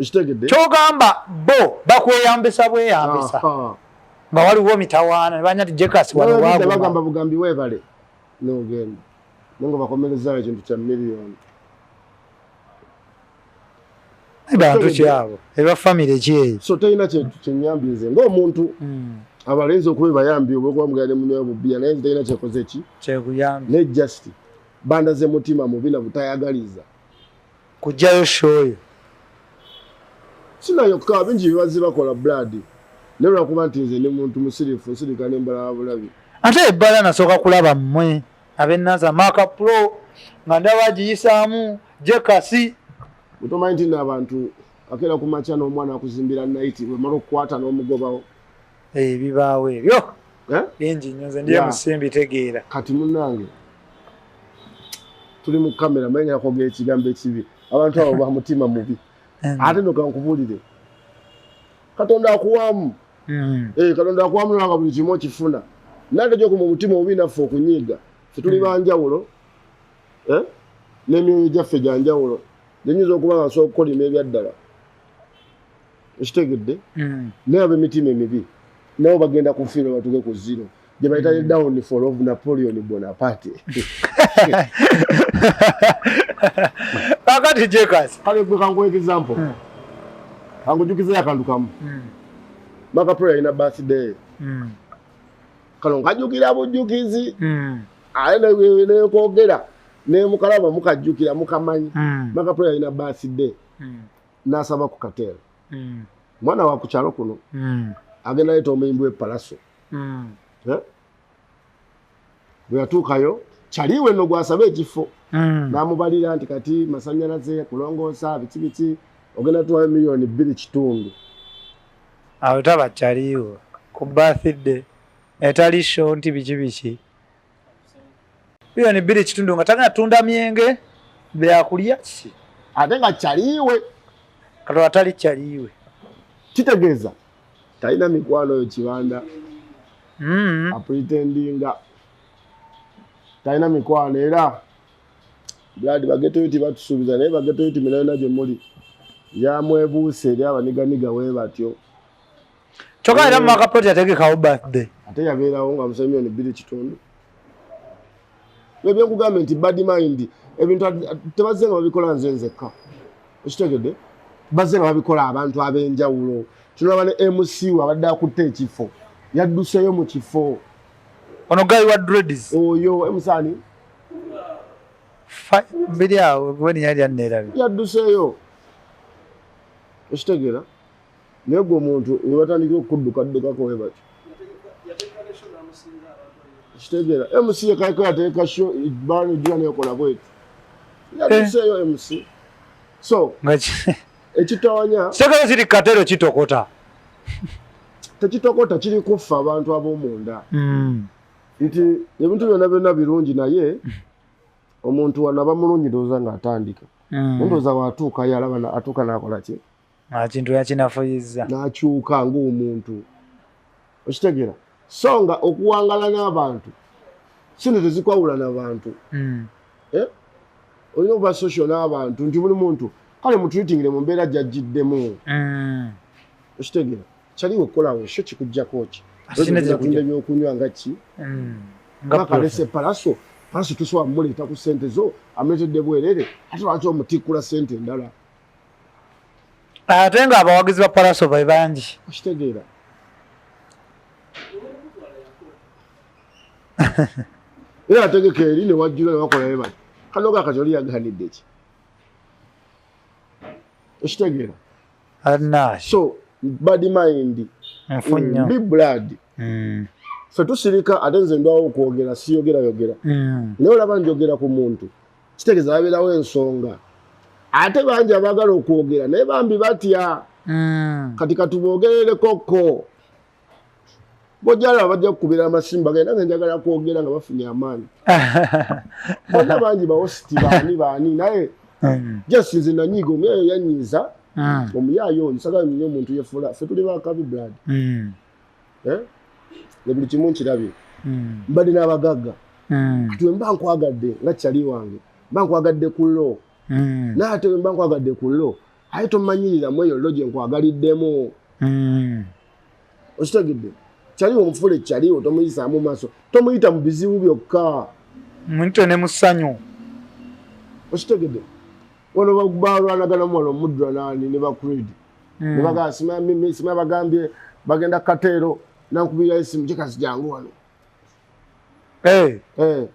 Okitegedde? Kyogamba bo bakweyambisa bweyambisa nga waliwo mitawaana ne banya nti Jekasi wano waguma. Bagamba bugambi weebale n'ogenda naye nga bakomerezaayo ekintu kya miliyoni. Bantu kyabo eba famire ki eyo? So terina kyenyambye nze ng'omuntu abalenzi okuba ebayambye olwokuba mugenda ne munywa bubbiya, naye nze terina kyekoze ki kyekuyambye, naye just bandaze mutima mubi na butayagaliza kujjayo shoyo. Sinayokka bingi byebaze bakola blood, naye lwakuba nti nze ndi muntu musirifu, nsirika nembalaba bulabi. Ate ebbala nasooka kulaba mmwe ab'enansa Maka Pro nga ndaba agiyisaamu Jekasi. Otomanyi nti n'abantu akeera ku makya n'omwana akuzimbira nayiti bwemala okukwata n'omugobawo. Ebibaawo ebyo bingi nnyo, nze ndiye musimbi tegeera. Kati munnange tuli mu kamera, maye ngenda kwogera ekigambo ekibi, abantu abo ba mutima mubi. Ate no kankubuulire, Katonda akuwamu. Katonda akuwamu nga buli kimu okifuna, naye ate gyokuma omutima obubi naffe okunyiiga, ffe tuli banjawulo n'emyoyo gyaffe gya njawulo. Gyenyinza okuba nga nsobola okukolima ebyaddala, okitegedde? Naye ab'emitima emibi nabo bagenda kufiirwa batuuke ku zero gye bayita the downfall of Napoleon Bonaparte. Kakati Jekasi, kale gwe kankuwa example, kankujukizayo akantu kamu. Maka Pro yalina birthday, kano nkajjukira bujjukizi, ate nekwogera nemukalaba mukajjukira mukamanyi. Maka Pro yalina birthday, n'asaba ku Kateera, mwana wa ku kyalo kuno, agenda leeta omuyimbi we Palaso. Bwe yatuukayo kyaliwe nno gwasaba ekifo, n'amubalira nti kati masanyalaze, kulongoosa, biki biki, ogenda tuwayo 2.5 miliyoni. Awo taba kyaliwo ku birthday etali show nti biki biki, 2.5 miliyoni nga tagenda tunda myenge, byakulya ki? Ate nga kyaliwe. Katola tali kyaliwe. Kitegeeza talina mikwano oyo Kibanda. Apretendinga talina mikwano. Era blood ba ghetto youth batusuubiza, naye ba ghetto youth minayona gye muli yamwebuuse eri abaniganiga we batyo. Kyokka era Maka Pro yategekawo birthday. Ate yabeerawo nga musa 2.5 miliyoni. Ebyenkugambye nti bad mind, ebintu tebazze nga babikola nze nzekka, okitegedde? Bazze nga babikola abantu ab'enjawulo. Tunalaba ne MC we abadde akutte ekifo, yadduseyo mu kifo. Ono guy wa dreads. Oyo MC ani? Biri awo gweni yali anneerabye. Yadduseyo, okitegeera? Naye gwe omuntu we batandikira okukuddukaddukako we batyo, kitegeera? MC yekaiko yateeka show banejula nekola bwetu, yadduseeyo MC. So ekitawanya kitegere kiri katero kitokota. Tekitokota, kiri kuffa abantu ab'omunda nti ebintu byonna byonna birungi, naye omuntu wano aba mulungi ndowooza ng'atandika, ndowooza waatuukayo alaba atuuka n'akola ki? Kintu yakinafuyizza. N'akyuka ng'omuntu, okitegeera? So nga okuwangala n'abantu sino tezikwawula n'abantu. Eh? Olina okuba social n'abantu nti buli muntu kale mutreatingire mu mbeera gyajjiddemu, okitegeera? Kyaliwo okukolawo show kikuggyako ki? Tunda ebyokunywa nga ki makalese Palaso. Palaso tosobola mumuleeta ku ssente zo, amuleetedde bwerere, ate lwaki omutikkula ssente endala? Ate nga abawagizi ba Palaso be bangi. Okitegeera? Era ategeka eri newajjula newakola bati kano ga kati oli yaganidde ki? Okitegeera? So bad mind nfu nnyo. Big blood. Fe tusirika, ate nze ndwawo okwogera, siyogerayogera. Naye olaba njogera ku muntu, kitegeeza babeerawo ensonga. Ate bangi abaagala okwogera naye bambi batya. Kati katuboogererekoko, bojala bajja kukubira amasimu bagenda nga njagala kwogera nga bafunye amaanyi. Bonna bangi bawositi baani baani, naye just nze nanyiiga omuyaayo yanyiiza. Omuyaayo oyo sagala nnyo omuntu yefuula ffe tuli bakabi blood. Eh? Ne buli kimu nkirabye. Mbadde n'abagagga. Kati we mba nkwagadde nga kyali wange, mba nkwagadde ku lo, naye ate we mba nkwagadde ku lo. Aye tomanyiriramu eyo lo gye nkwagaliddemu. Okitegedde? Kyaliwo omufuule kyaliwo, tomuyisaamu maaso, tomuyita mu bizibu byokka. Muyite ne mu ssanyu. Okitegedde? Wano balwanaganamu wano Mudra nani ne ba Creed. Ne bagamba simami sima bagambye bagenda Kateero, nankubira esimu kikasi jangu wano. Hey. Hey.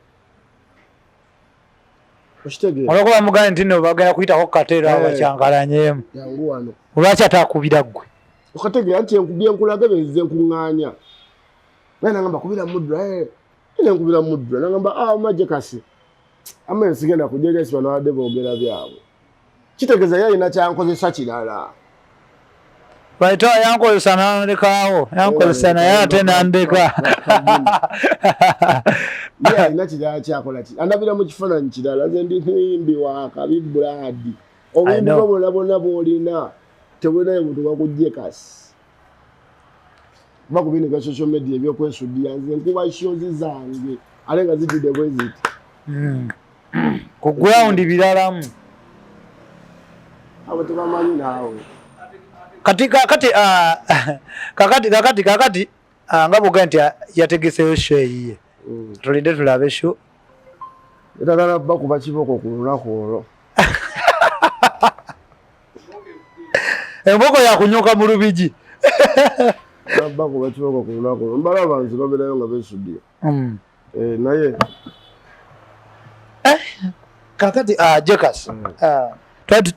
Okitegeera? Olwokuba mugambye nti nno bagenda kuyitako Kateero awo bakyankalanyemu. Jangu wano. Lwaki ate akubira ggwe? Okategeera nti bye nkulaga bye nzize nkuŋŋaanya. Naye nangamba kubira Mudra, eh. Naye nkubira Mudra, nangamba ah majje kasi. Amma sigenda kujja eri bano abadde boogera byabwe. Kitegeeza ye alina kyankozesa kirala. Baita yankozesa nandekaawo, yankozesa naye ate nandeka. Ye alina kirala kyakola ki? Andabira mu kifaananyi kirala, nze ndi muyimbi wa kabi Brad. Obuyimbi bwo bwonna bwonna bw'olina tebulinayo buntu bwakujje kasi. Kuba ku bino ebya social media ebyokwesudiya, nze nkuba shows zange ate nga zijjudde bwe ziti. Ku ground biralamu. Abo tebamanyi naawe. Kati kakati kakati kakati kakati nga bw'ogambye nti yategeseeyo show eyiye. Tulinde tulabe show. Etagala bakuba kiboko ku lunaku olwo. Emboko yakunyuka mu lubigi. Bakuba kiboko ku lunaku olwo. Mbalaba nze babeerayo nga beesudiya. Naye. Kakati Jekas. Twali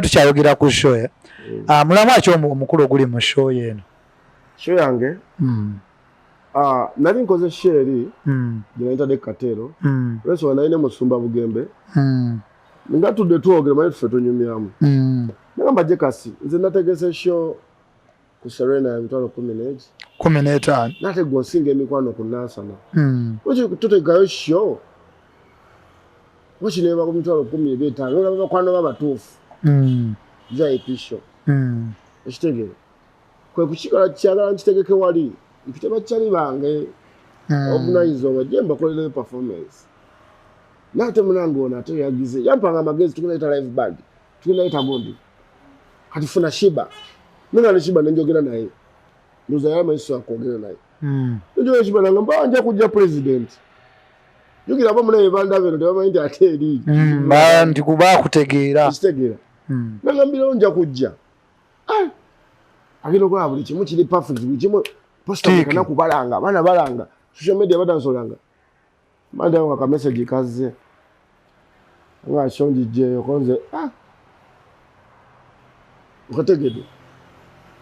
tukyayogera ku show. Mulamu aki omukulu oguli mu show eno? Show yange? Nali nkoze show eri gye nayitadde Kateero. Olw'ensonga nali ne Musumba Bugembe. Nga tudde twogera manyi tuffe tunyumyamu. Nagamba Jekasi nze nategese show ku Serena ya mitwalo 15. 15. Nate gwe osinga emikwano ku Nansana. Lwaki tutegayo show? Lwaki neeba ku mitwalo 15? Olaba bakwano b'abatuufu. VIP show. Ekitegeera. Kwe kukikola kyagala nkitegeke wali. Mpite bakyali bange. Obuvunaanyizibwa bwajje mbakolereyo performance. Nate munange ono ate yagize. Yampanga amagezi tugenda yita live band. Tugenda yita gundi. Kati funa Shiba. Nina ne Shiba nenjogera naye. Ndoza yama iso akwogera naye. Nenjogera Shiba nanga mba nja kujja president. Jukira abo munaye banda beno tebamanyi nti ate eri. Ba nti kuba kutegeera. Kitegeera. Nangambira nja kujja. Agenda okulaba buli kimu kiri perfect, buli kimu posta kana kubalanga, abaana balanga, social media badansolanga. Manda nga ka message kazze. Nga shonji konze Okategedde.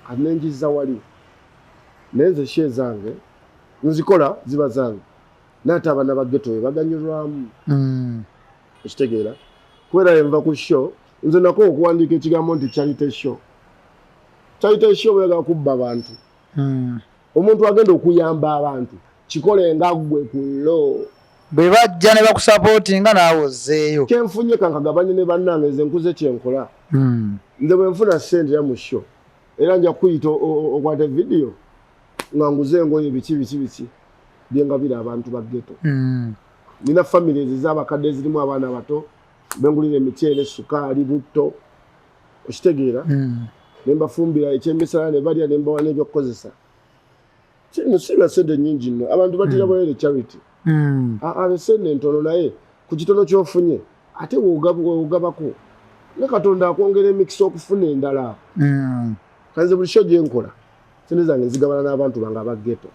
Kanenjiza wali. Nenze share zange nzikola ziba zange. Nate abaana ba ghetto baganyulwamu. Ekitegeera. Kubeera enva ku show nze nako okuwandiika ekigambo nti charity show. Charity show bweyagala kubba abantu. Omuntu agenda okuyamba abantu kikole nga ggwe ku lo. Bwe bajja ne bakusapootinga naawe ozzeeyo. Kyenfunye kankagabanye ne bannange nze nkuze kyenkola. Nze bwe nfuna ssente ya mu show era nja kuyita okwate video nga nguze engoye biki biki biki bye ngabira abantu ba ghetto. Nina families ez'abakadde ezirimu abaana abato bengulira emiceere, sukaali, butto, okitegeera. Ne mbafumbira ekyemisana ne balya ne mbawa n'ebyokukozesa. Kino si bya ssente nnyingi nno, abantu batira bwerere charity. Ssente ntono naye ku kitono ky'ofunye ate w'ogabako ne Katonda akwongera emikisa okufuna endala. Kanze buli show gye nkola ssente zange nzigabana n'abantu bange aba ghetto.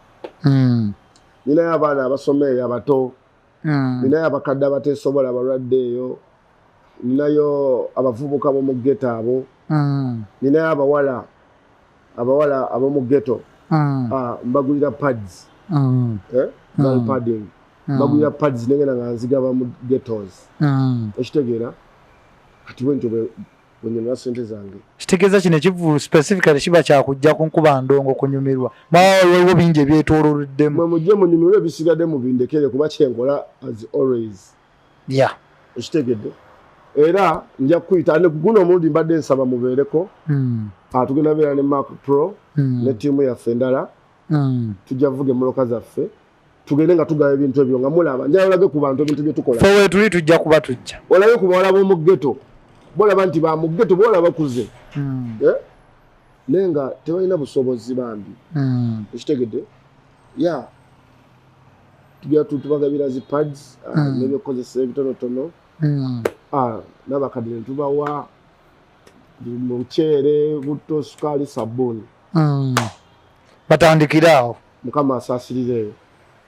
Ninayo abaana abasoma eyo abato, ninayo abakadde abateesobola abalwadde eyo, ninayo abavubuka b'omu ghetto abo, ninayo abawala ab'omu ghetto. Mbagulira pads. Girl padding. Mbagulira pads nengenda nga nzigaba mu ghettos. Okitegeera? Kati bwentyo bwe nnyonyola ssente zange. Kitegeeza kino ekivu specifically kiba kyakujja ku nkuba ndongo kunyumirwa. Waliwo bingi ebyetooloddemu. Mwe mujje munyumirwe ebisigadde mubindekere kuba kyenkola as always. Okitegedde? Era nja kukuyita ne guno omulundi mbadde nsaba mubeereko. Tugenda beera ne Mark Pro ne ttiimu yaffe endala. Tujja kuvuga emmotoka zaffe. Tugende nga tugaba ebintu ebyo nga mulaba. Njagala olage ku bantu ebintu bye tukola. Ffe weetuli tujja kuba tujja. Olabe ku bawala b'omu ghetto. Bolaba nti bamugeto, bola bakuze, naye nga tebalina busobozi bambi. Ekitegedde ya tugera tubagabira zi pads n'ebyokukozesa ebitonotono. N'abakadde ne tubawa muceere, butto, sukaali, sabbuuni. Batandikire awo. Mukama asaasirira eyo.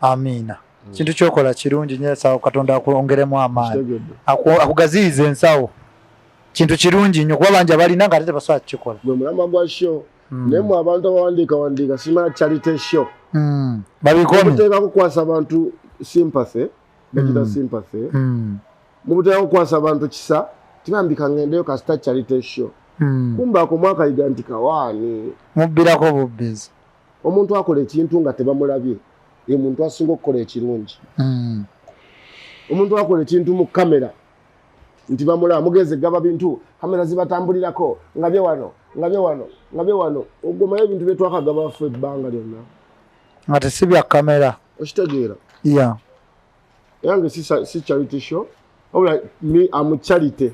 Amiina. Kintu kyokola kirungi nnyo, sawo Katonda akwongeremu amaanyi. Kitegedde. Akugaziyiza ensawo, kintu kirungi nnyo kuba bangi abalina nga ate tebasobola kukikola. Gwe mulamwa gwa show. Naye mu abantu abawandiika wandiika simala charity show. Babikomye. Muteeka kukwasa abantu sympathy, bagita sympathy. Mubuteeka kukwasa abantu kisa, tibambika ngendeyo kasita charity show. Kumbe ako mwakayiga nti kawaani. Mubbirako bubbizi. Omuntu akola ekintu nga tebamulabye ye muntu asinga okukola ekirungi. Omuntu akola ekintu mu kamera nti bamulaba, mugenze gaba bintu, kamera zibatambulirako nga bye wano, nga bye wano, nga bye wano, ogomayo ebintu bye twakagaba ffe ebbanga lyonna nga tesi bya kamera. Okitegeera? Yeah. Yange si charity show, wabula me am charity,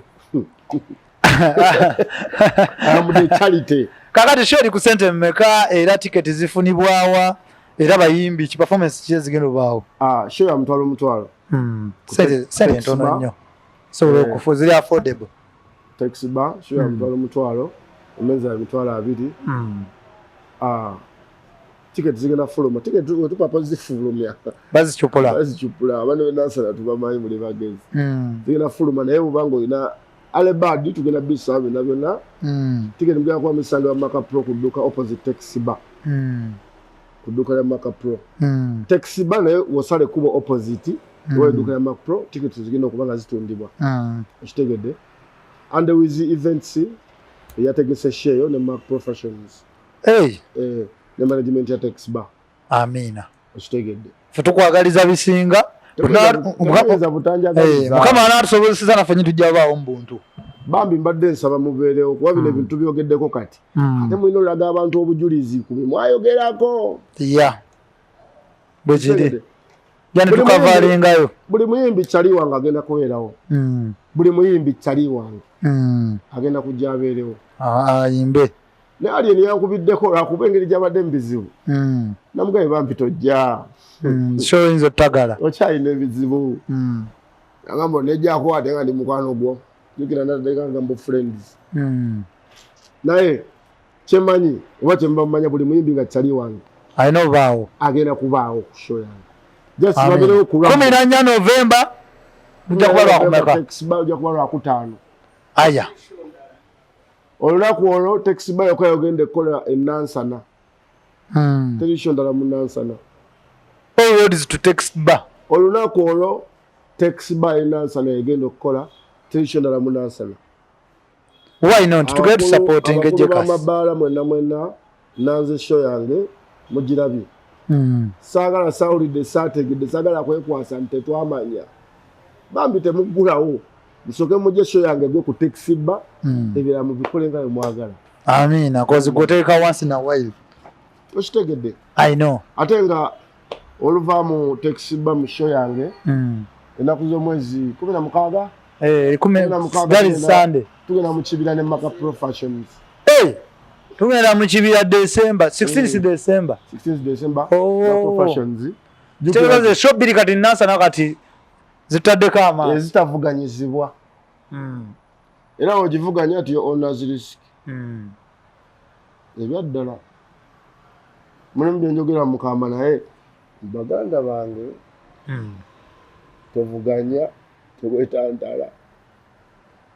am the charity. Kakati show eri ku sente mmeka, era tiketi zifunibwawa, era bayimbi ki, performance ki ezigenda obaawo? Ah, show ya mutwalo mutwalo. Sente ntono nnyo, sobola okufu ziri affordable. Taxi bar, show ya mutwalo mutwalo, emmeeza ya 20,000. Ah, tiketi zigenda fuluma, tiketi wetupapa zifulumya. Bazicupula. Bazicupula. Abana benansana tubamanyi, muli bagezi. Zigenda fuluma, naye bwobanga olina alebad tugenda bisaba byonna byonna. Tiketi mugenda kuba musanga Maka Pro ku dduuka opposite taxi bar. Ku dduuka lya Maka Pro. Taxi bar, naye wosala ekkubo opposite oba edduuka lya Maka Pro, tiketi zigenda okuba nga zitundibwa. Ekitegedde, and with events eyategese show eyo ne Mark Pro Fashions. Hey. Eh, ne management ya taxi bar. Amiina. Ekitegedde. Ffe tukwagaliza bisinga. Temuweza butanjagaliza. Mukama anaatusobozesa naffe nyi tujja baawo mu buntu. Bambi mbadde nsaba mubeerewo kuba bino ebintu byogeddeko kati. Ate mulina olaga abantu obujulizi ku bye mwayogerako. Ya, bwekiri. Kitegedde. Yani Buli tukavalingayo. Buli muyimbi kyali wange agenda kubeerawo. Buli muyimbi kyali wange agenda kujja abeerewo. Ayimbe. Ne Alien yankubiddeko lwakuba engeri gy'abadde mu bizibu. Namugaye bampi tojja. So oyinza otagala. Okyalina ebizibu. Agamba nejjako ate nga ndi mukwano gwo. Jjukira natandika ngamba friends. Naye kyemanyi oba kyemuba mumanya, buli muyimbi nga kyali wange alina obaawo. Agenda kubaawo ku show yange. Just Amen. babeerewo ku 14 Novemba lujja kuba lwakumeka? Taxi bar ojja kuba lwakutaano. Aya. Olunaku olwo taxi bar yokka yogenda ekkola enansana. Teri show ndala mu Nansana. All roads to taxi bar. Olunaku olwo taxi bar enansana egenda okukola, teri show ndala mu Nansana. Why not tugende tusupporting? Abakulu Jekas. b'amabaala mwenna mwenna, nanze show yange mugirabye. Saagala saawulidde, saategedde, saagala kwekwasa nti tetwamanya. Bambi temuggulawo, musooke mujje show yange gwe ku taxi bar. Ebirala mubikole nga bwe mwagala. Amiina, kozi gwoteeka once in a while. Okitegedde? I know. Ate nga oluva mu taxi bar mu show yange ennaku z'omwezi 16. Eh, 16. That is Sunday. Tugenda mu kibira ne Maka Pro Fashions. Hey, tugenda mu kibira December 16. December. 16 December. Oh. Maka Pro Fashions. Tegeeza show bbiri kati Nansana kati zitaddeko amaanyi. Ezitavuganyizibwa. Era ogivuganya ati owners risk. Ebyaddala mulimu byenjogera mukama, naye baganda bange, tevuganya, tewetantala.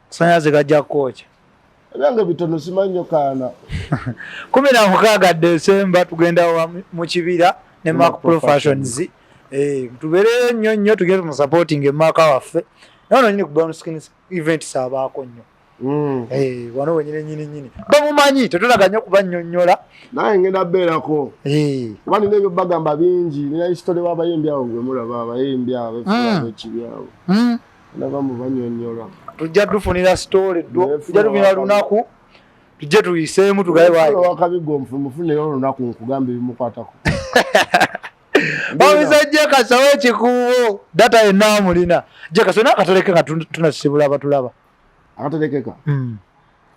Sanyaze gajja kwokya. Ebyange bitono, simanyi nnyo kaana. 16 Desemba tugenda mu kibira ne Mark Pro Fashions. Eh, tubeereyo nnyo nnyo, tugende tumusupporting emaka waffe. Naye ono nyini ku Brown Skin events abaako nnyo. Eh, wano wenyini nyini nyini bamumanyi, tetulaga nnyo kubannyonnyola. Naye ngenda beerako. Kuba nina ebyo bagamba bingi, nina history w'abayimbi abo gwe mulaba, abayimbi abo ekibi abo. Nava mu banyonnyola. Tujja tufunira story ddo. Neefuna tujja tufunira lunaku tujje tuyiseemu tugabe Neefuna wayi. Wakabigo mufuneyo olunaku nkugamba ebimukwatako. Bawuliza Jekasawo ekikuubo, data yenna amulina. Jekaso nakatoleke nga tunasibula abatulaba. Akaterekeka.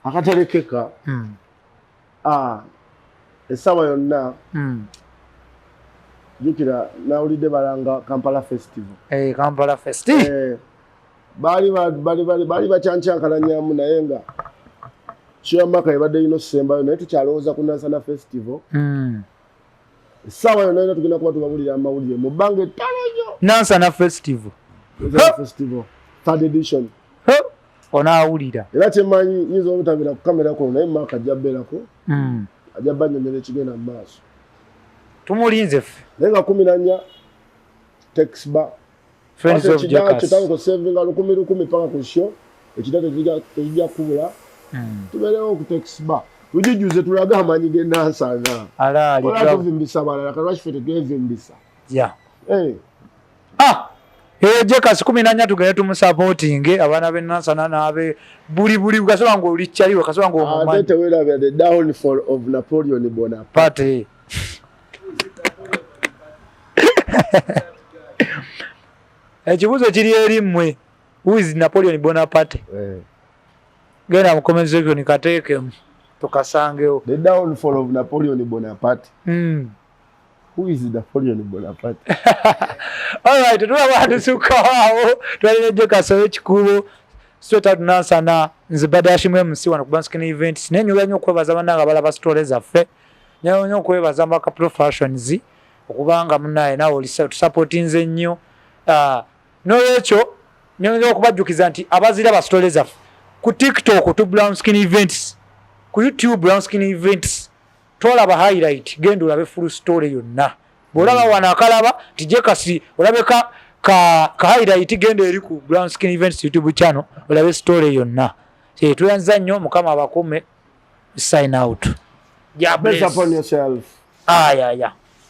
Akaterekeka. Ah, essaawa yonna. Jjukira nawulidde balanga Kampala Festival. Eh, Kampala Festival. Eh, baali bakyankyankalanyamu, naye nga kiyamaka ebadde erina osembayo, naye tukyalowooza ku Nansana Festival. Essaawa yonna yonna tugenda kuba tubabulira amawulire mu bbanga ettalo nnyo. Nansana Festival. Nansana Festival third edition. Onaawulira. Era kyemmanyi, nyinza obutabeera ku kamera kuno, naye Maaka ajja bbeerako, ajja bannyonnyola ekigenda mu maaso. Tumulinze ffe. Naye nga 14, Tex Bar. Friends of Jackass. Kitandika osevinga lukumi lukumi paka ku show, ekida tekijja kubula. Tubeerewo ku Tex Bar, tugijjuze, tulage amaanyi g'enansana. Alaali. Ola tuvimbisa abalala, kalwaki ffe tetwevimbisa? Eh. Ah! Eyo Jackass 14, tugende tumusupportinge, abaana b'e Nansana n'abe buli kasoba ng'oli kyaliwe, kasoba Ate ng'omumanyi. Teweerabira the downfall of Napoleon Bonaparte. Pate. Ekibuuzo kiri eri mmwe, who is Napoleon Bonaparte? Eh. Genda mu comment section, kateekemu tukasangewo. The downfall of Napoleon Bonaparte. Who is Napoleon Bonaparte? Alright, tulaba tusukkawo. Twalina Jackass ow'ekikubo Sweta Nansana, nze Badashimu MC wano ku Banskin Events. Naye nyongera nnyo okwebaza bannange abalaba story zaffe. Nyongera nnyo okwebaza Maka Pro Fashions okubanga munnaye naawe oli tusupportinze nnyo. Ah, n'olwekyo nyongera okubajjukiza nti abaziraba story zaffe ku TikTok tu Brown Skin Events, ku YouTube Brown Skin Events, tolaba highlight, genda olabe full story yonna. Bw'olaba wano akalaba nti Jackass, olabe ka highlight, genda eri ku Brown Skin Events YouTube channel olabe story yonna. Tweyanza nnyo, Mukama abakuume. Sign out. Bless upon yourself. Aya ya.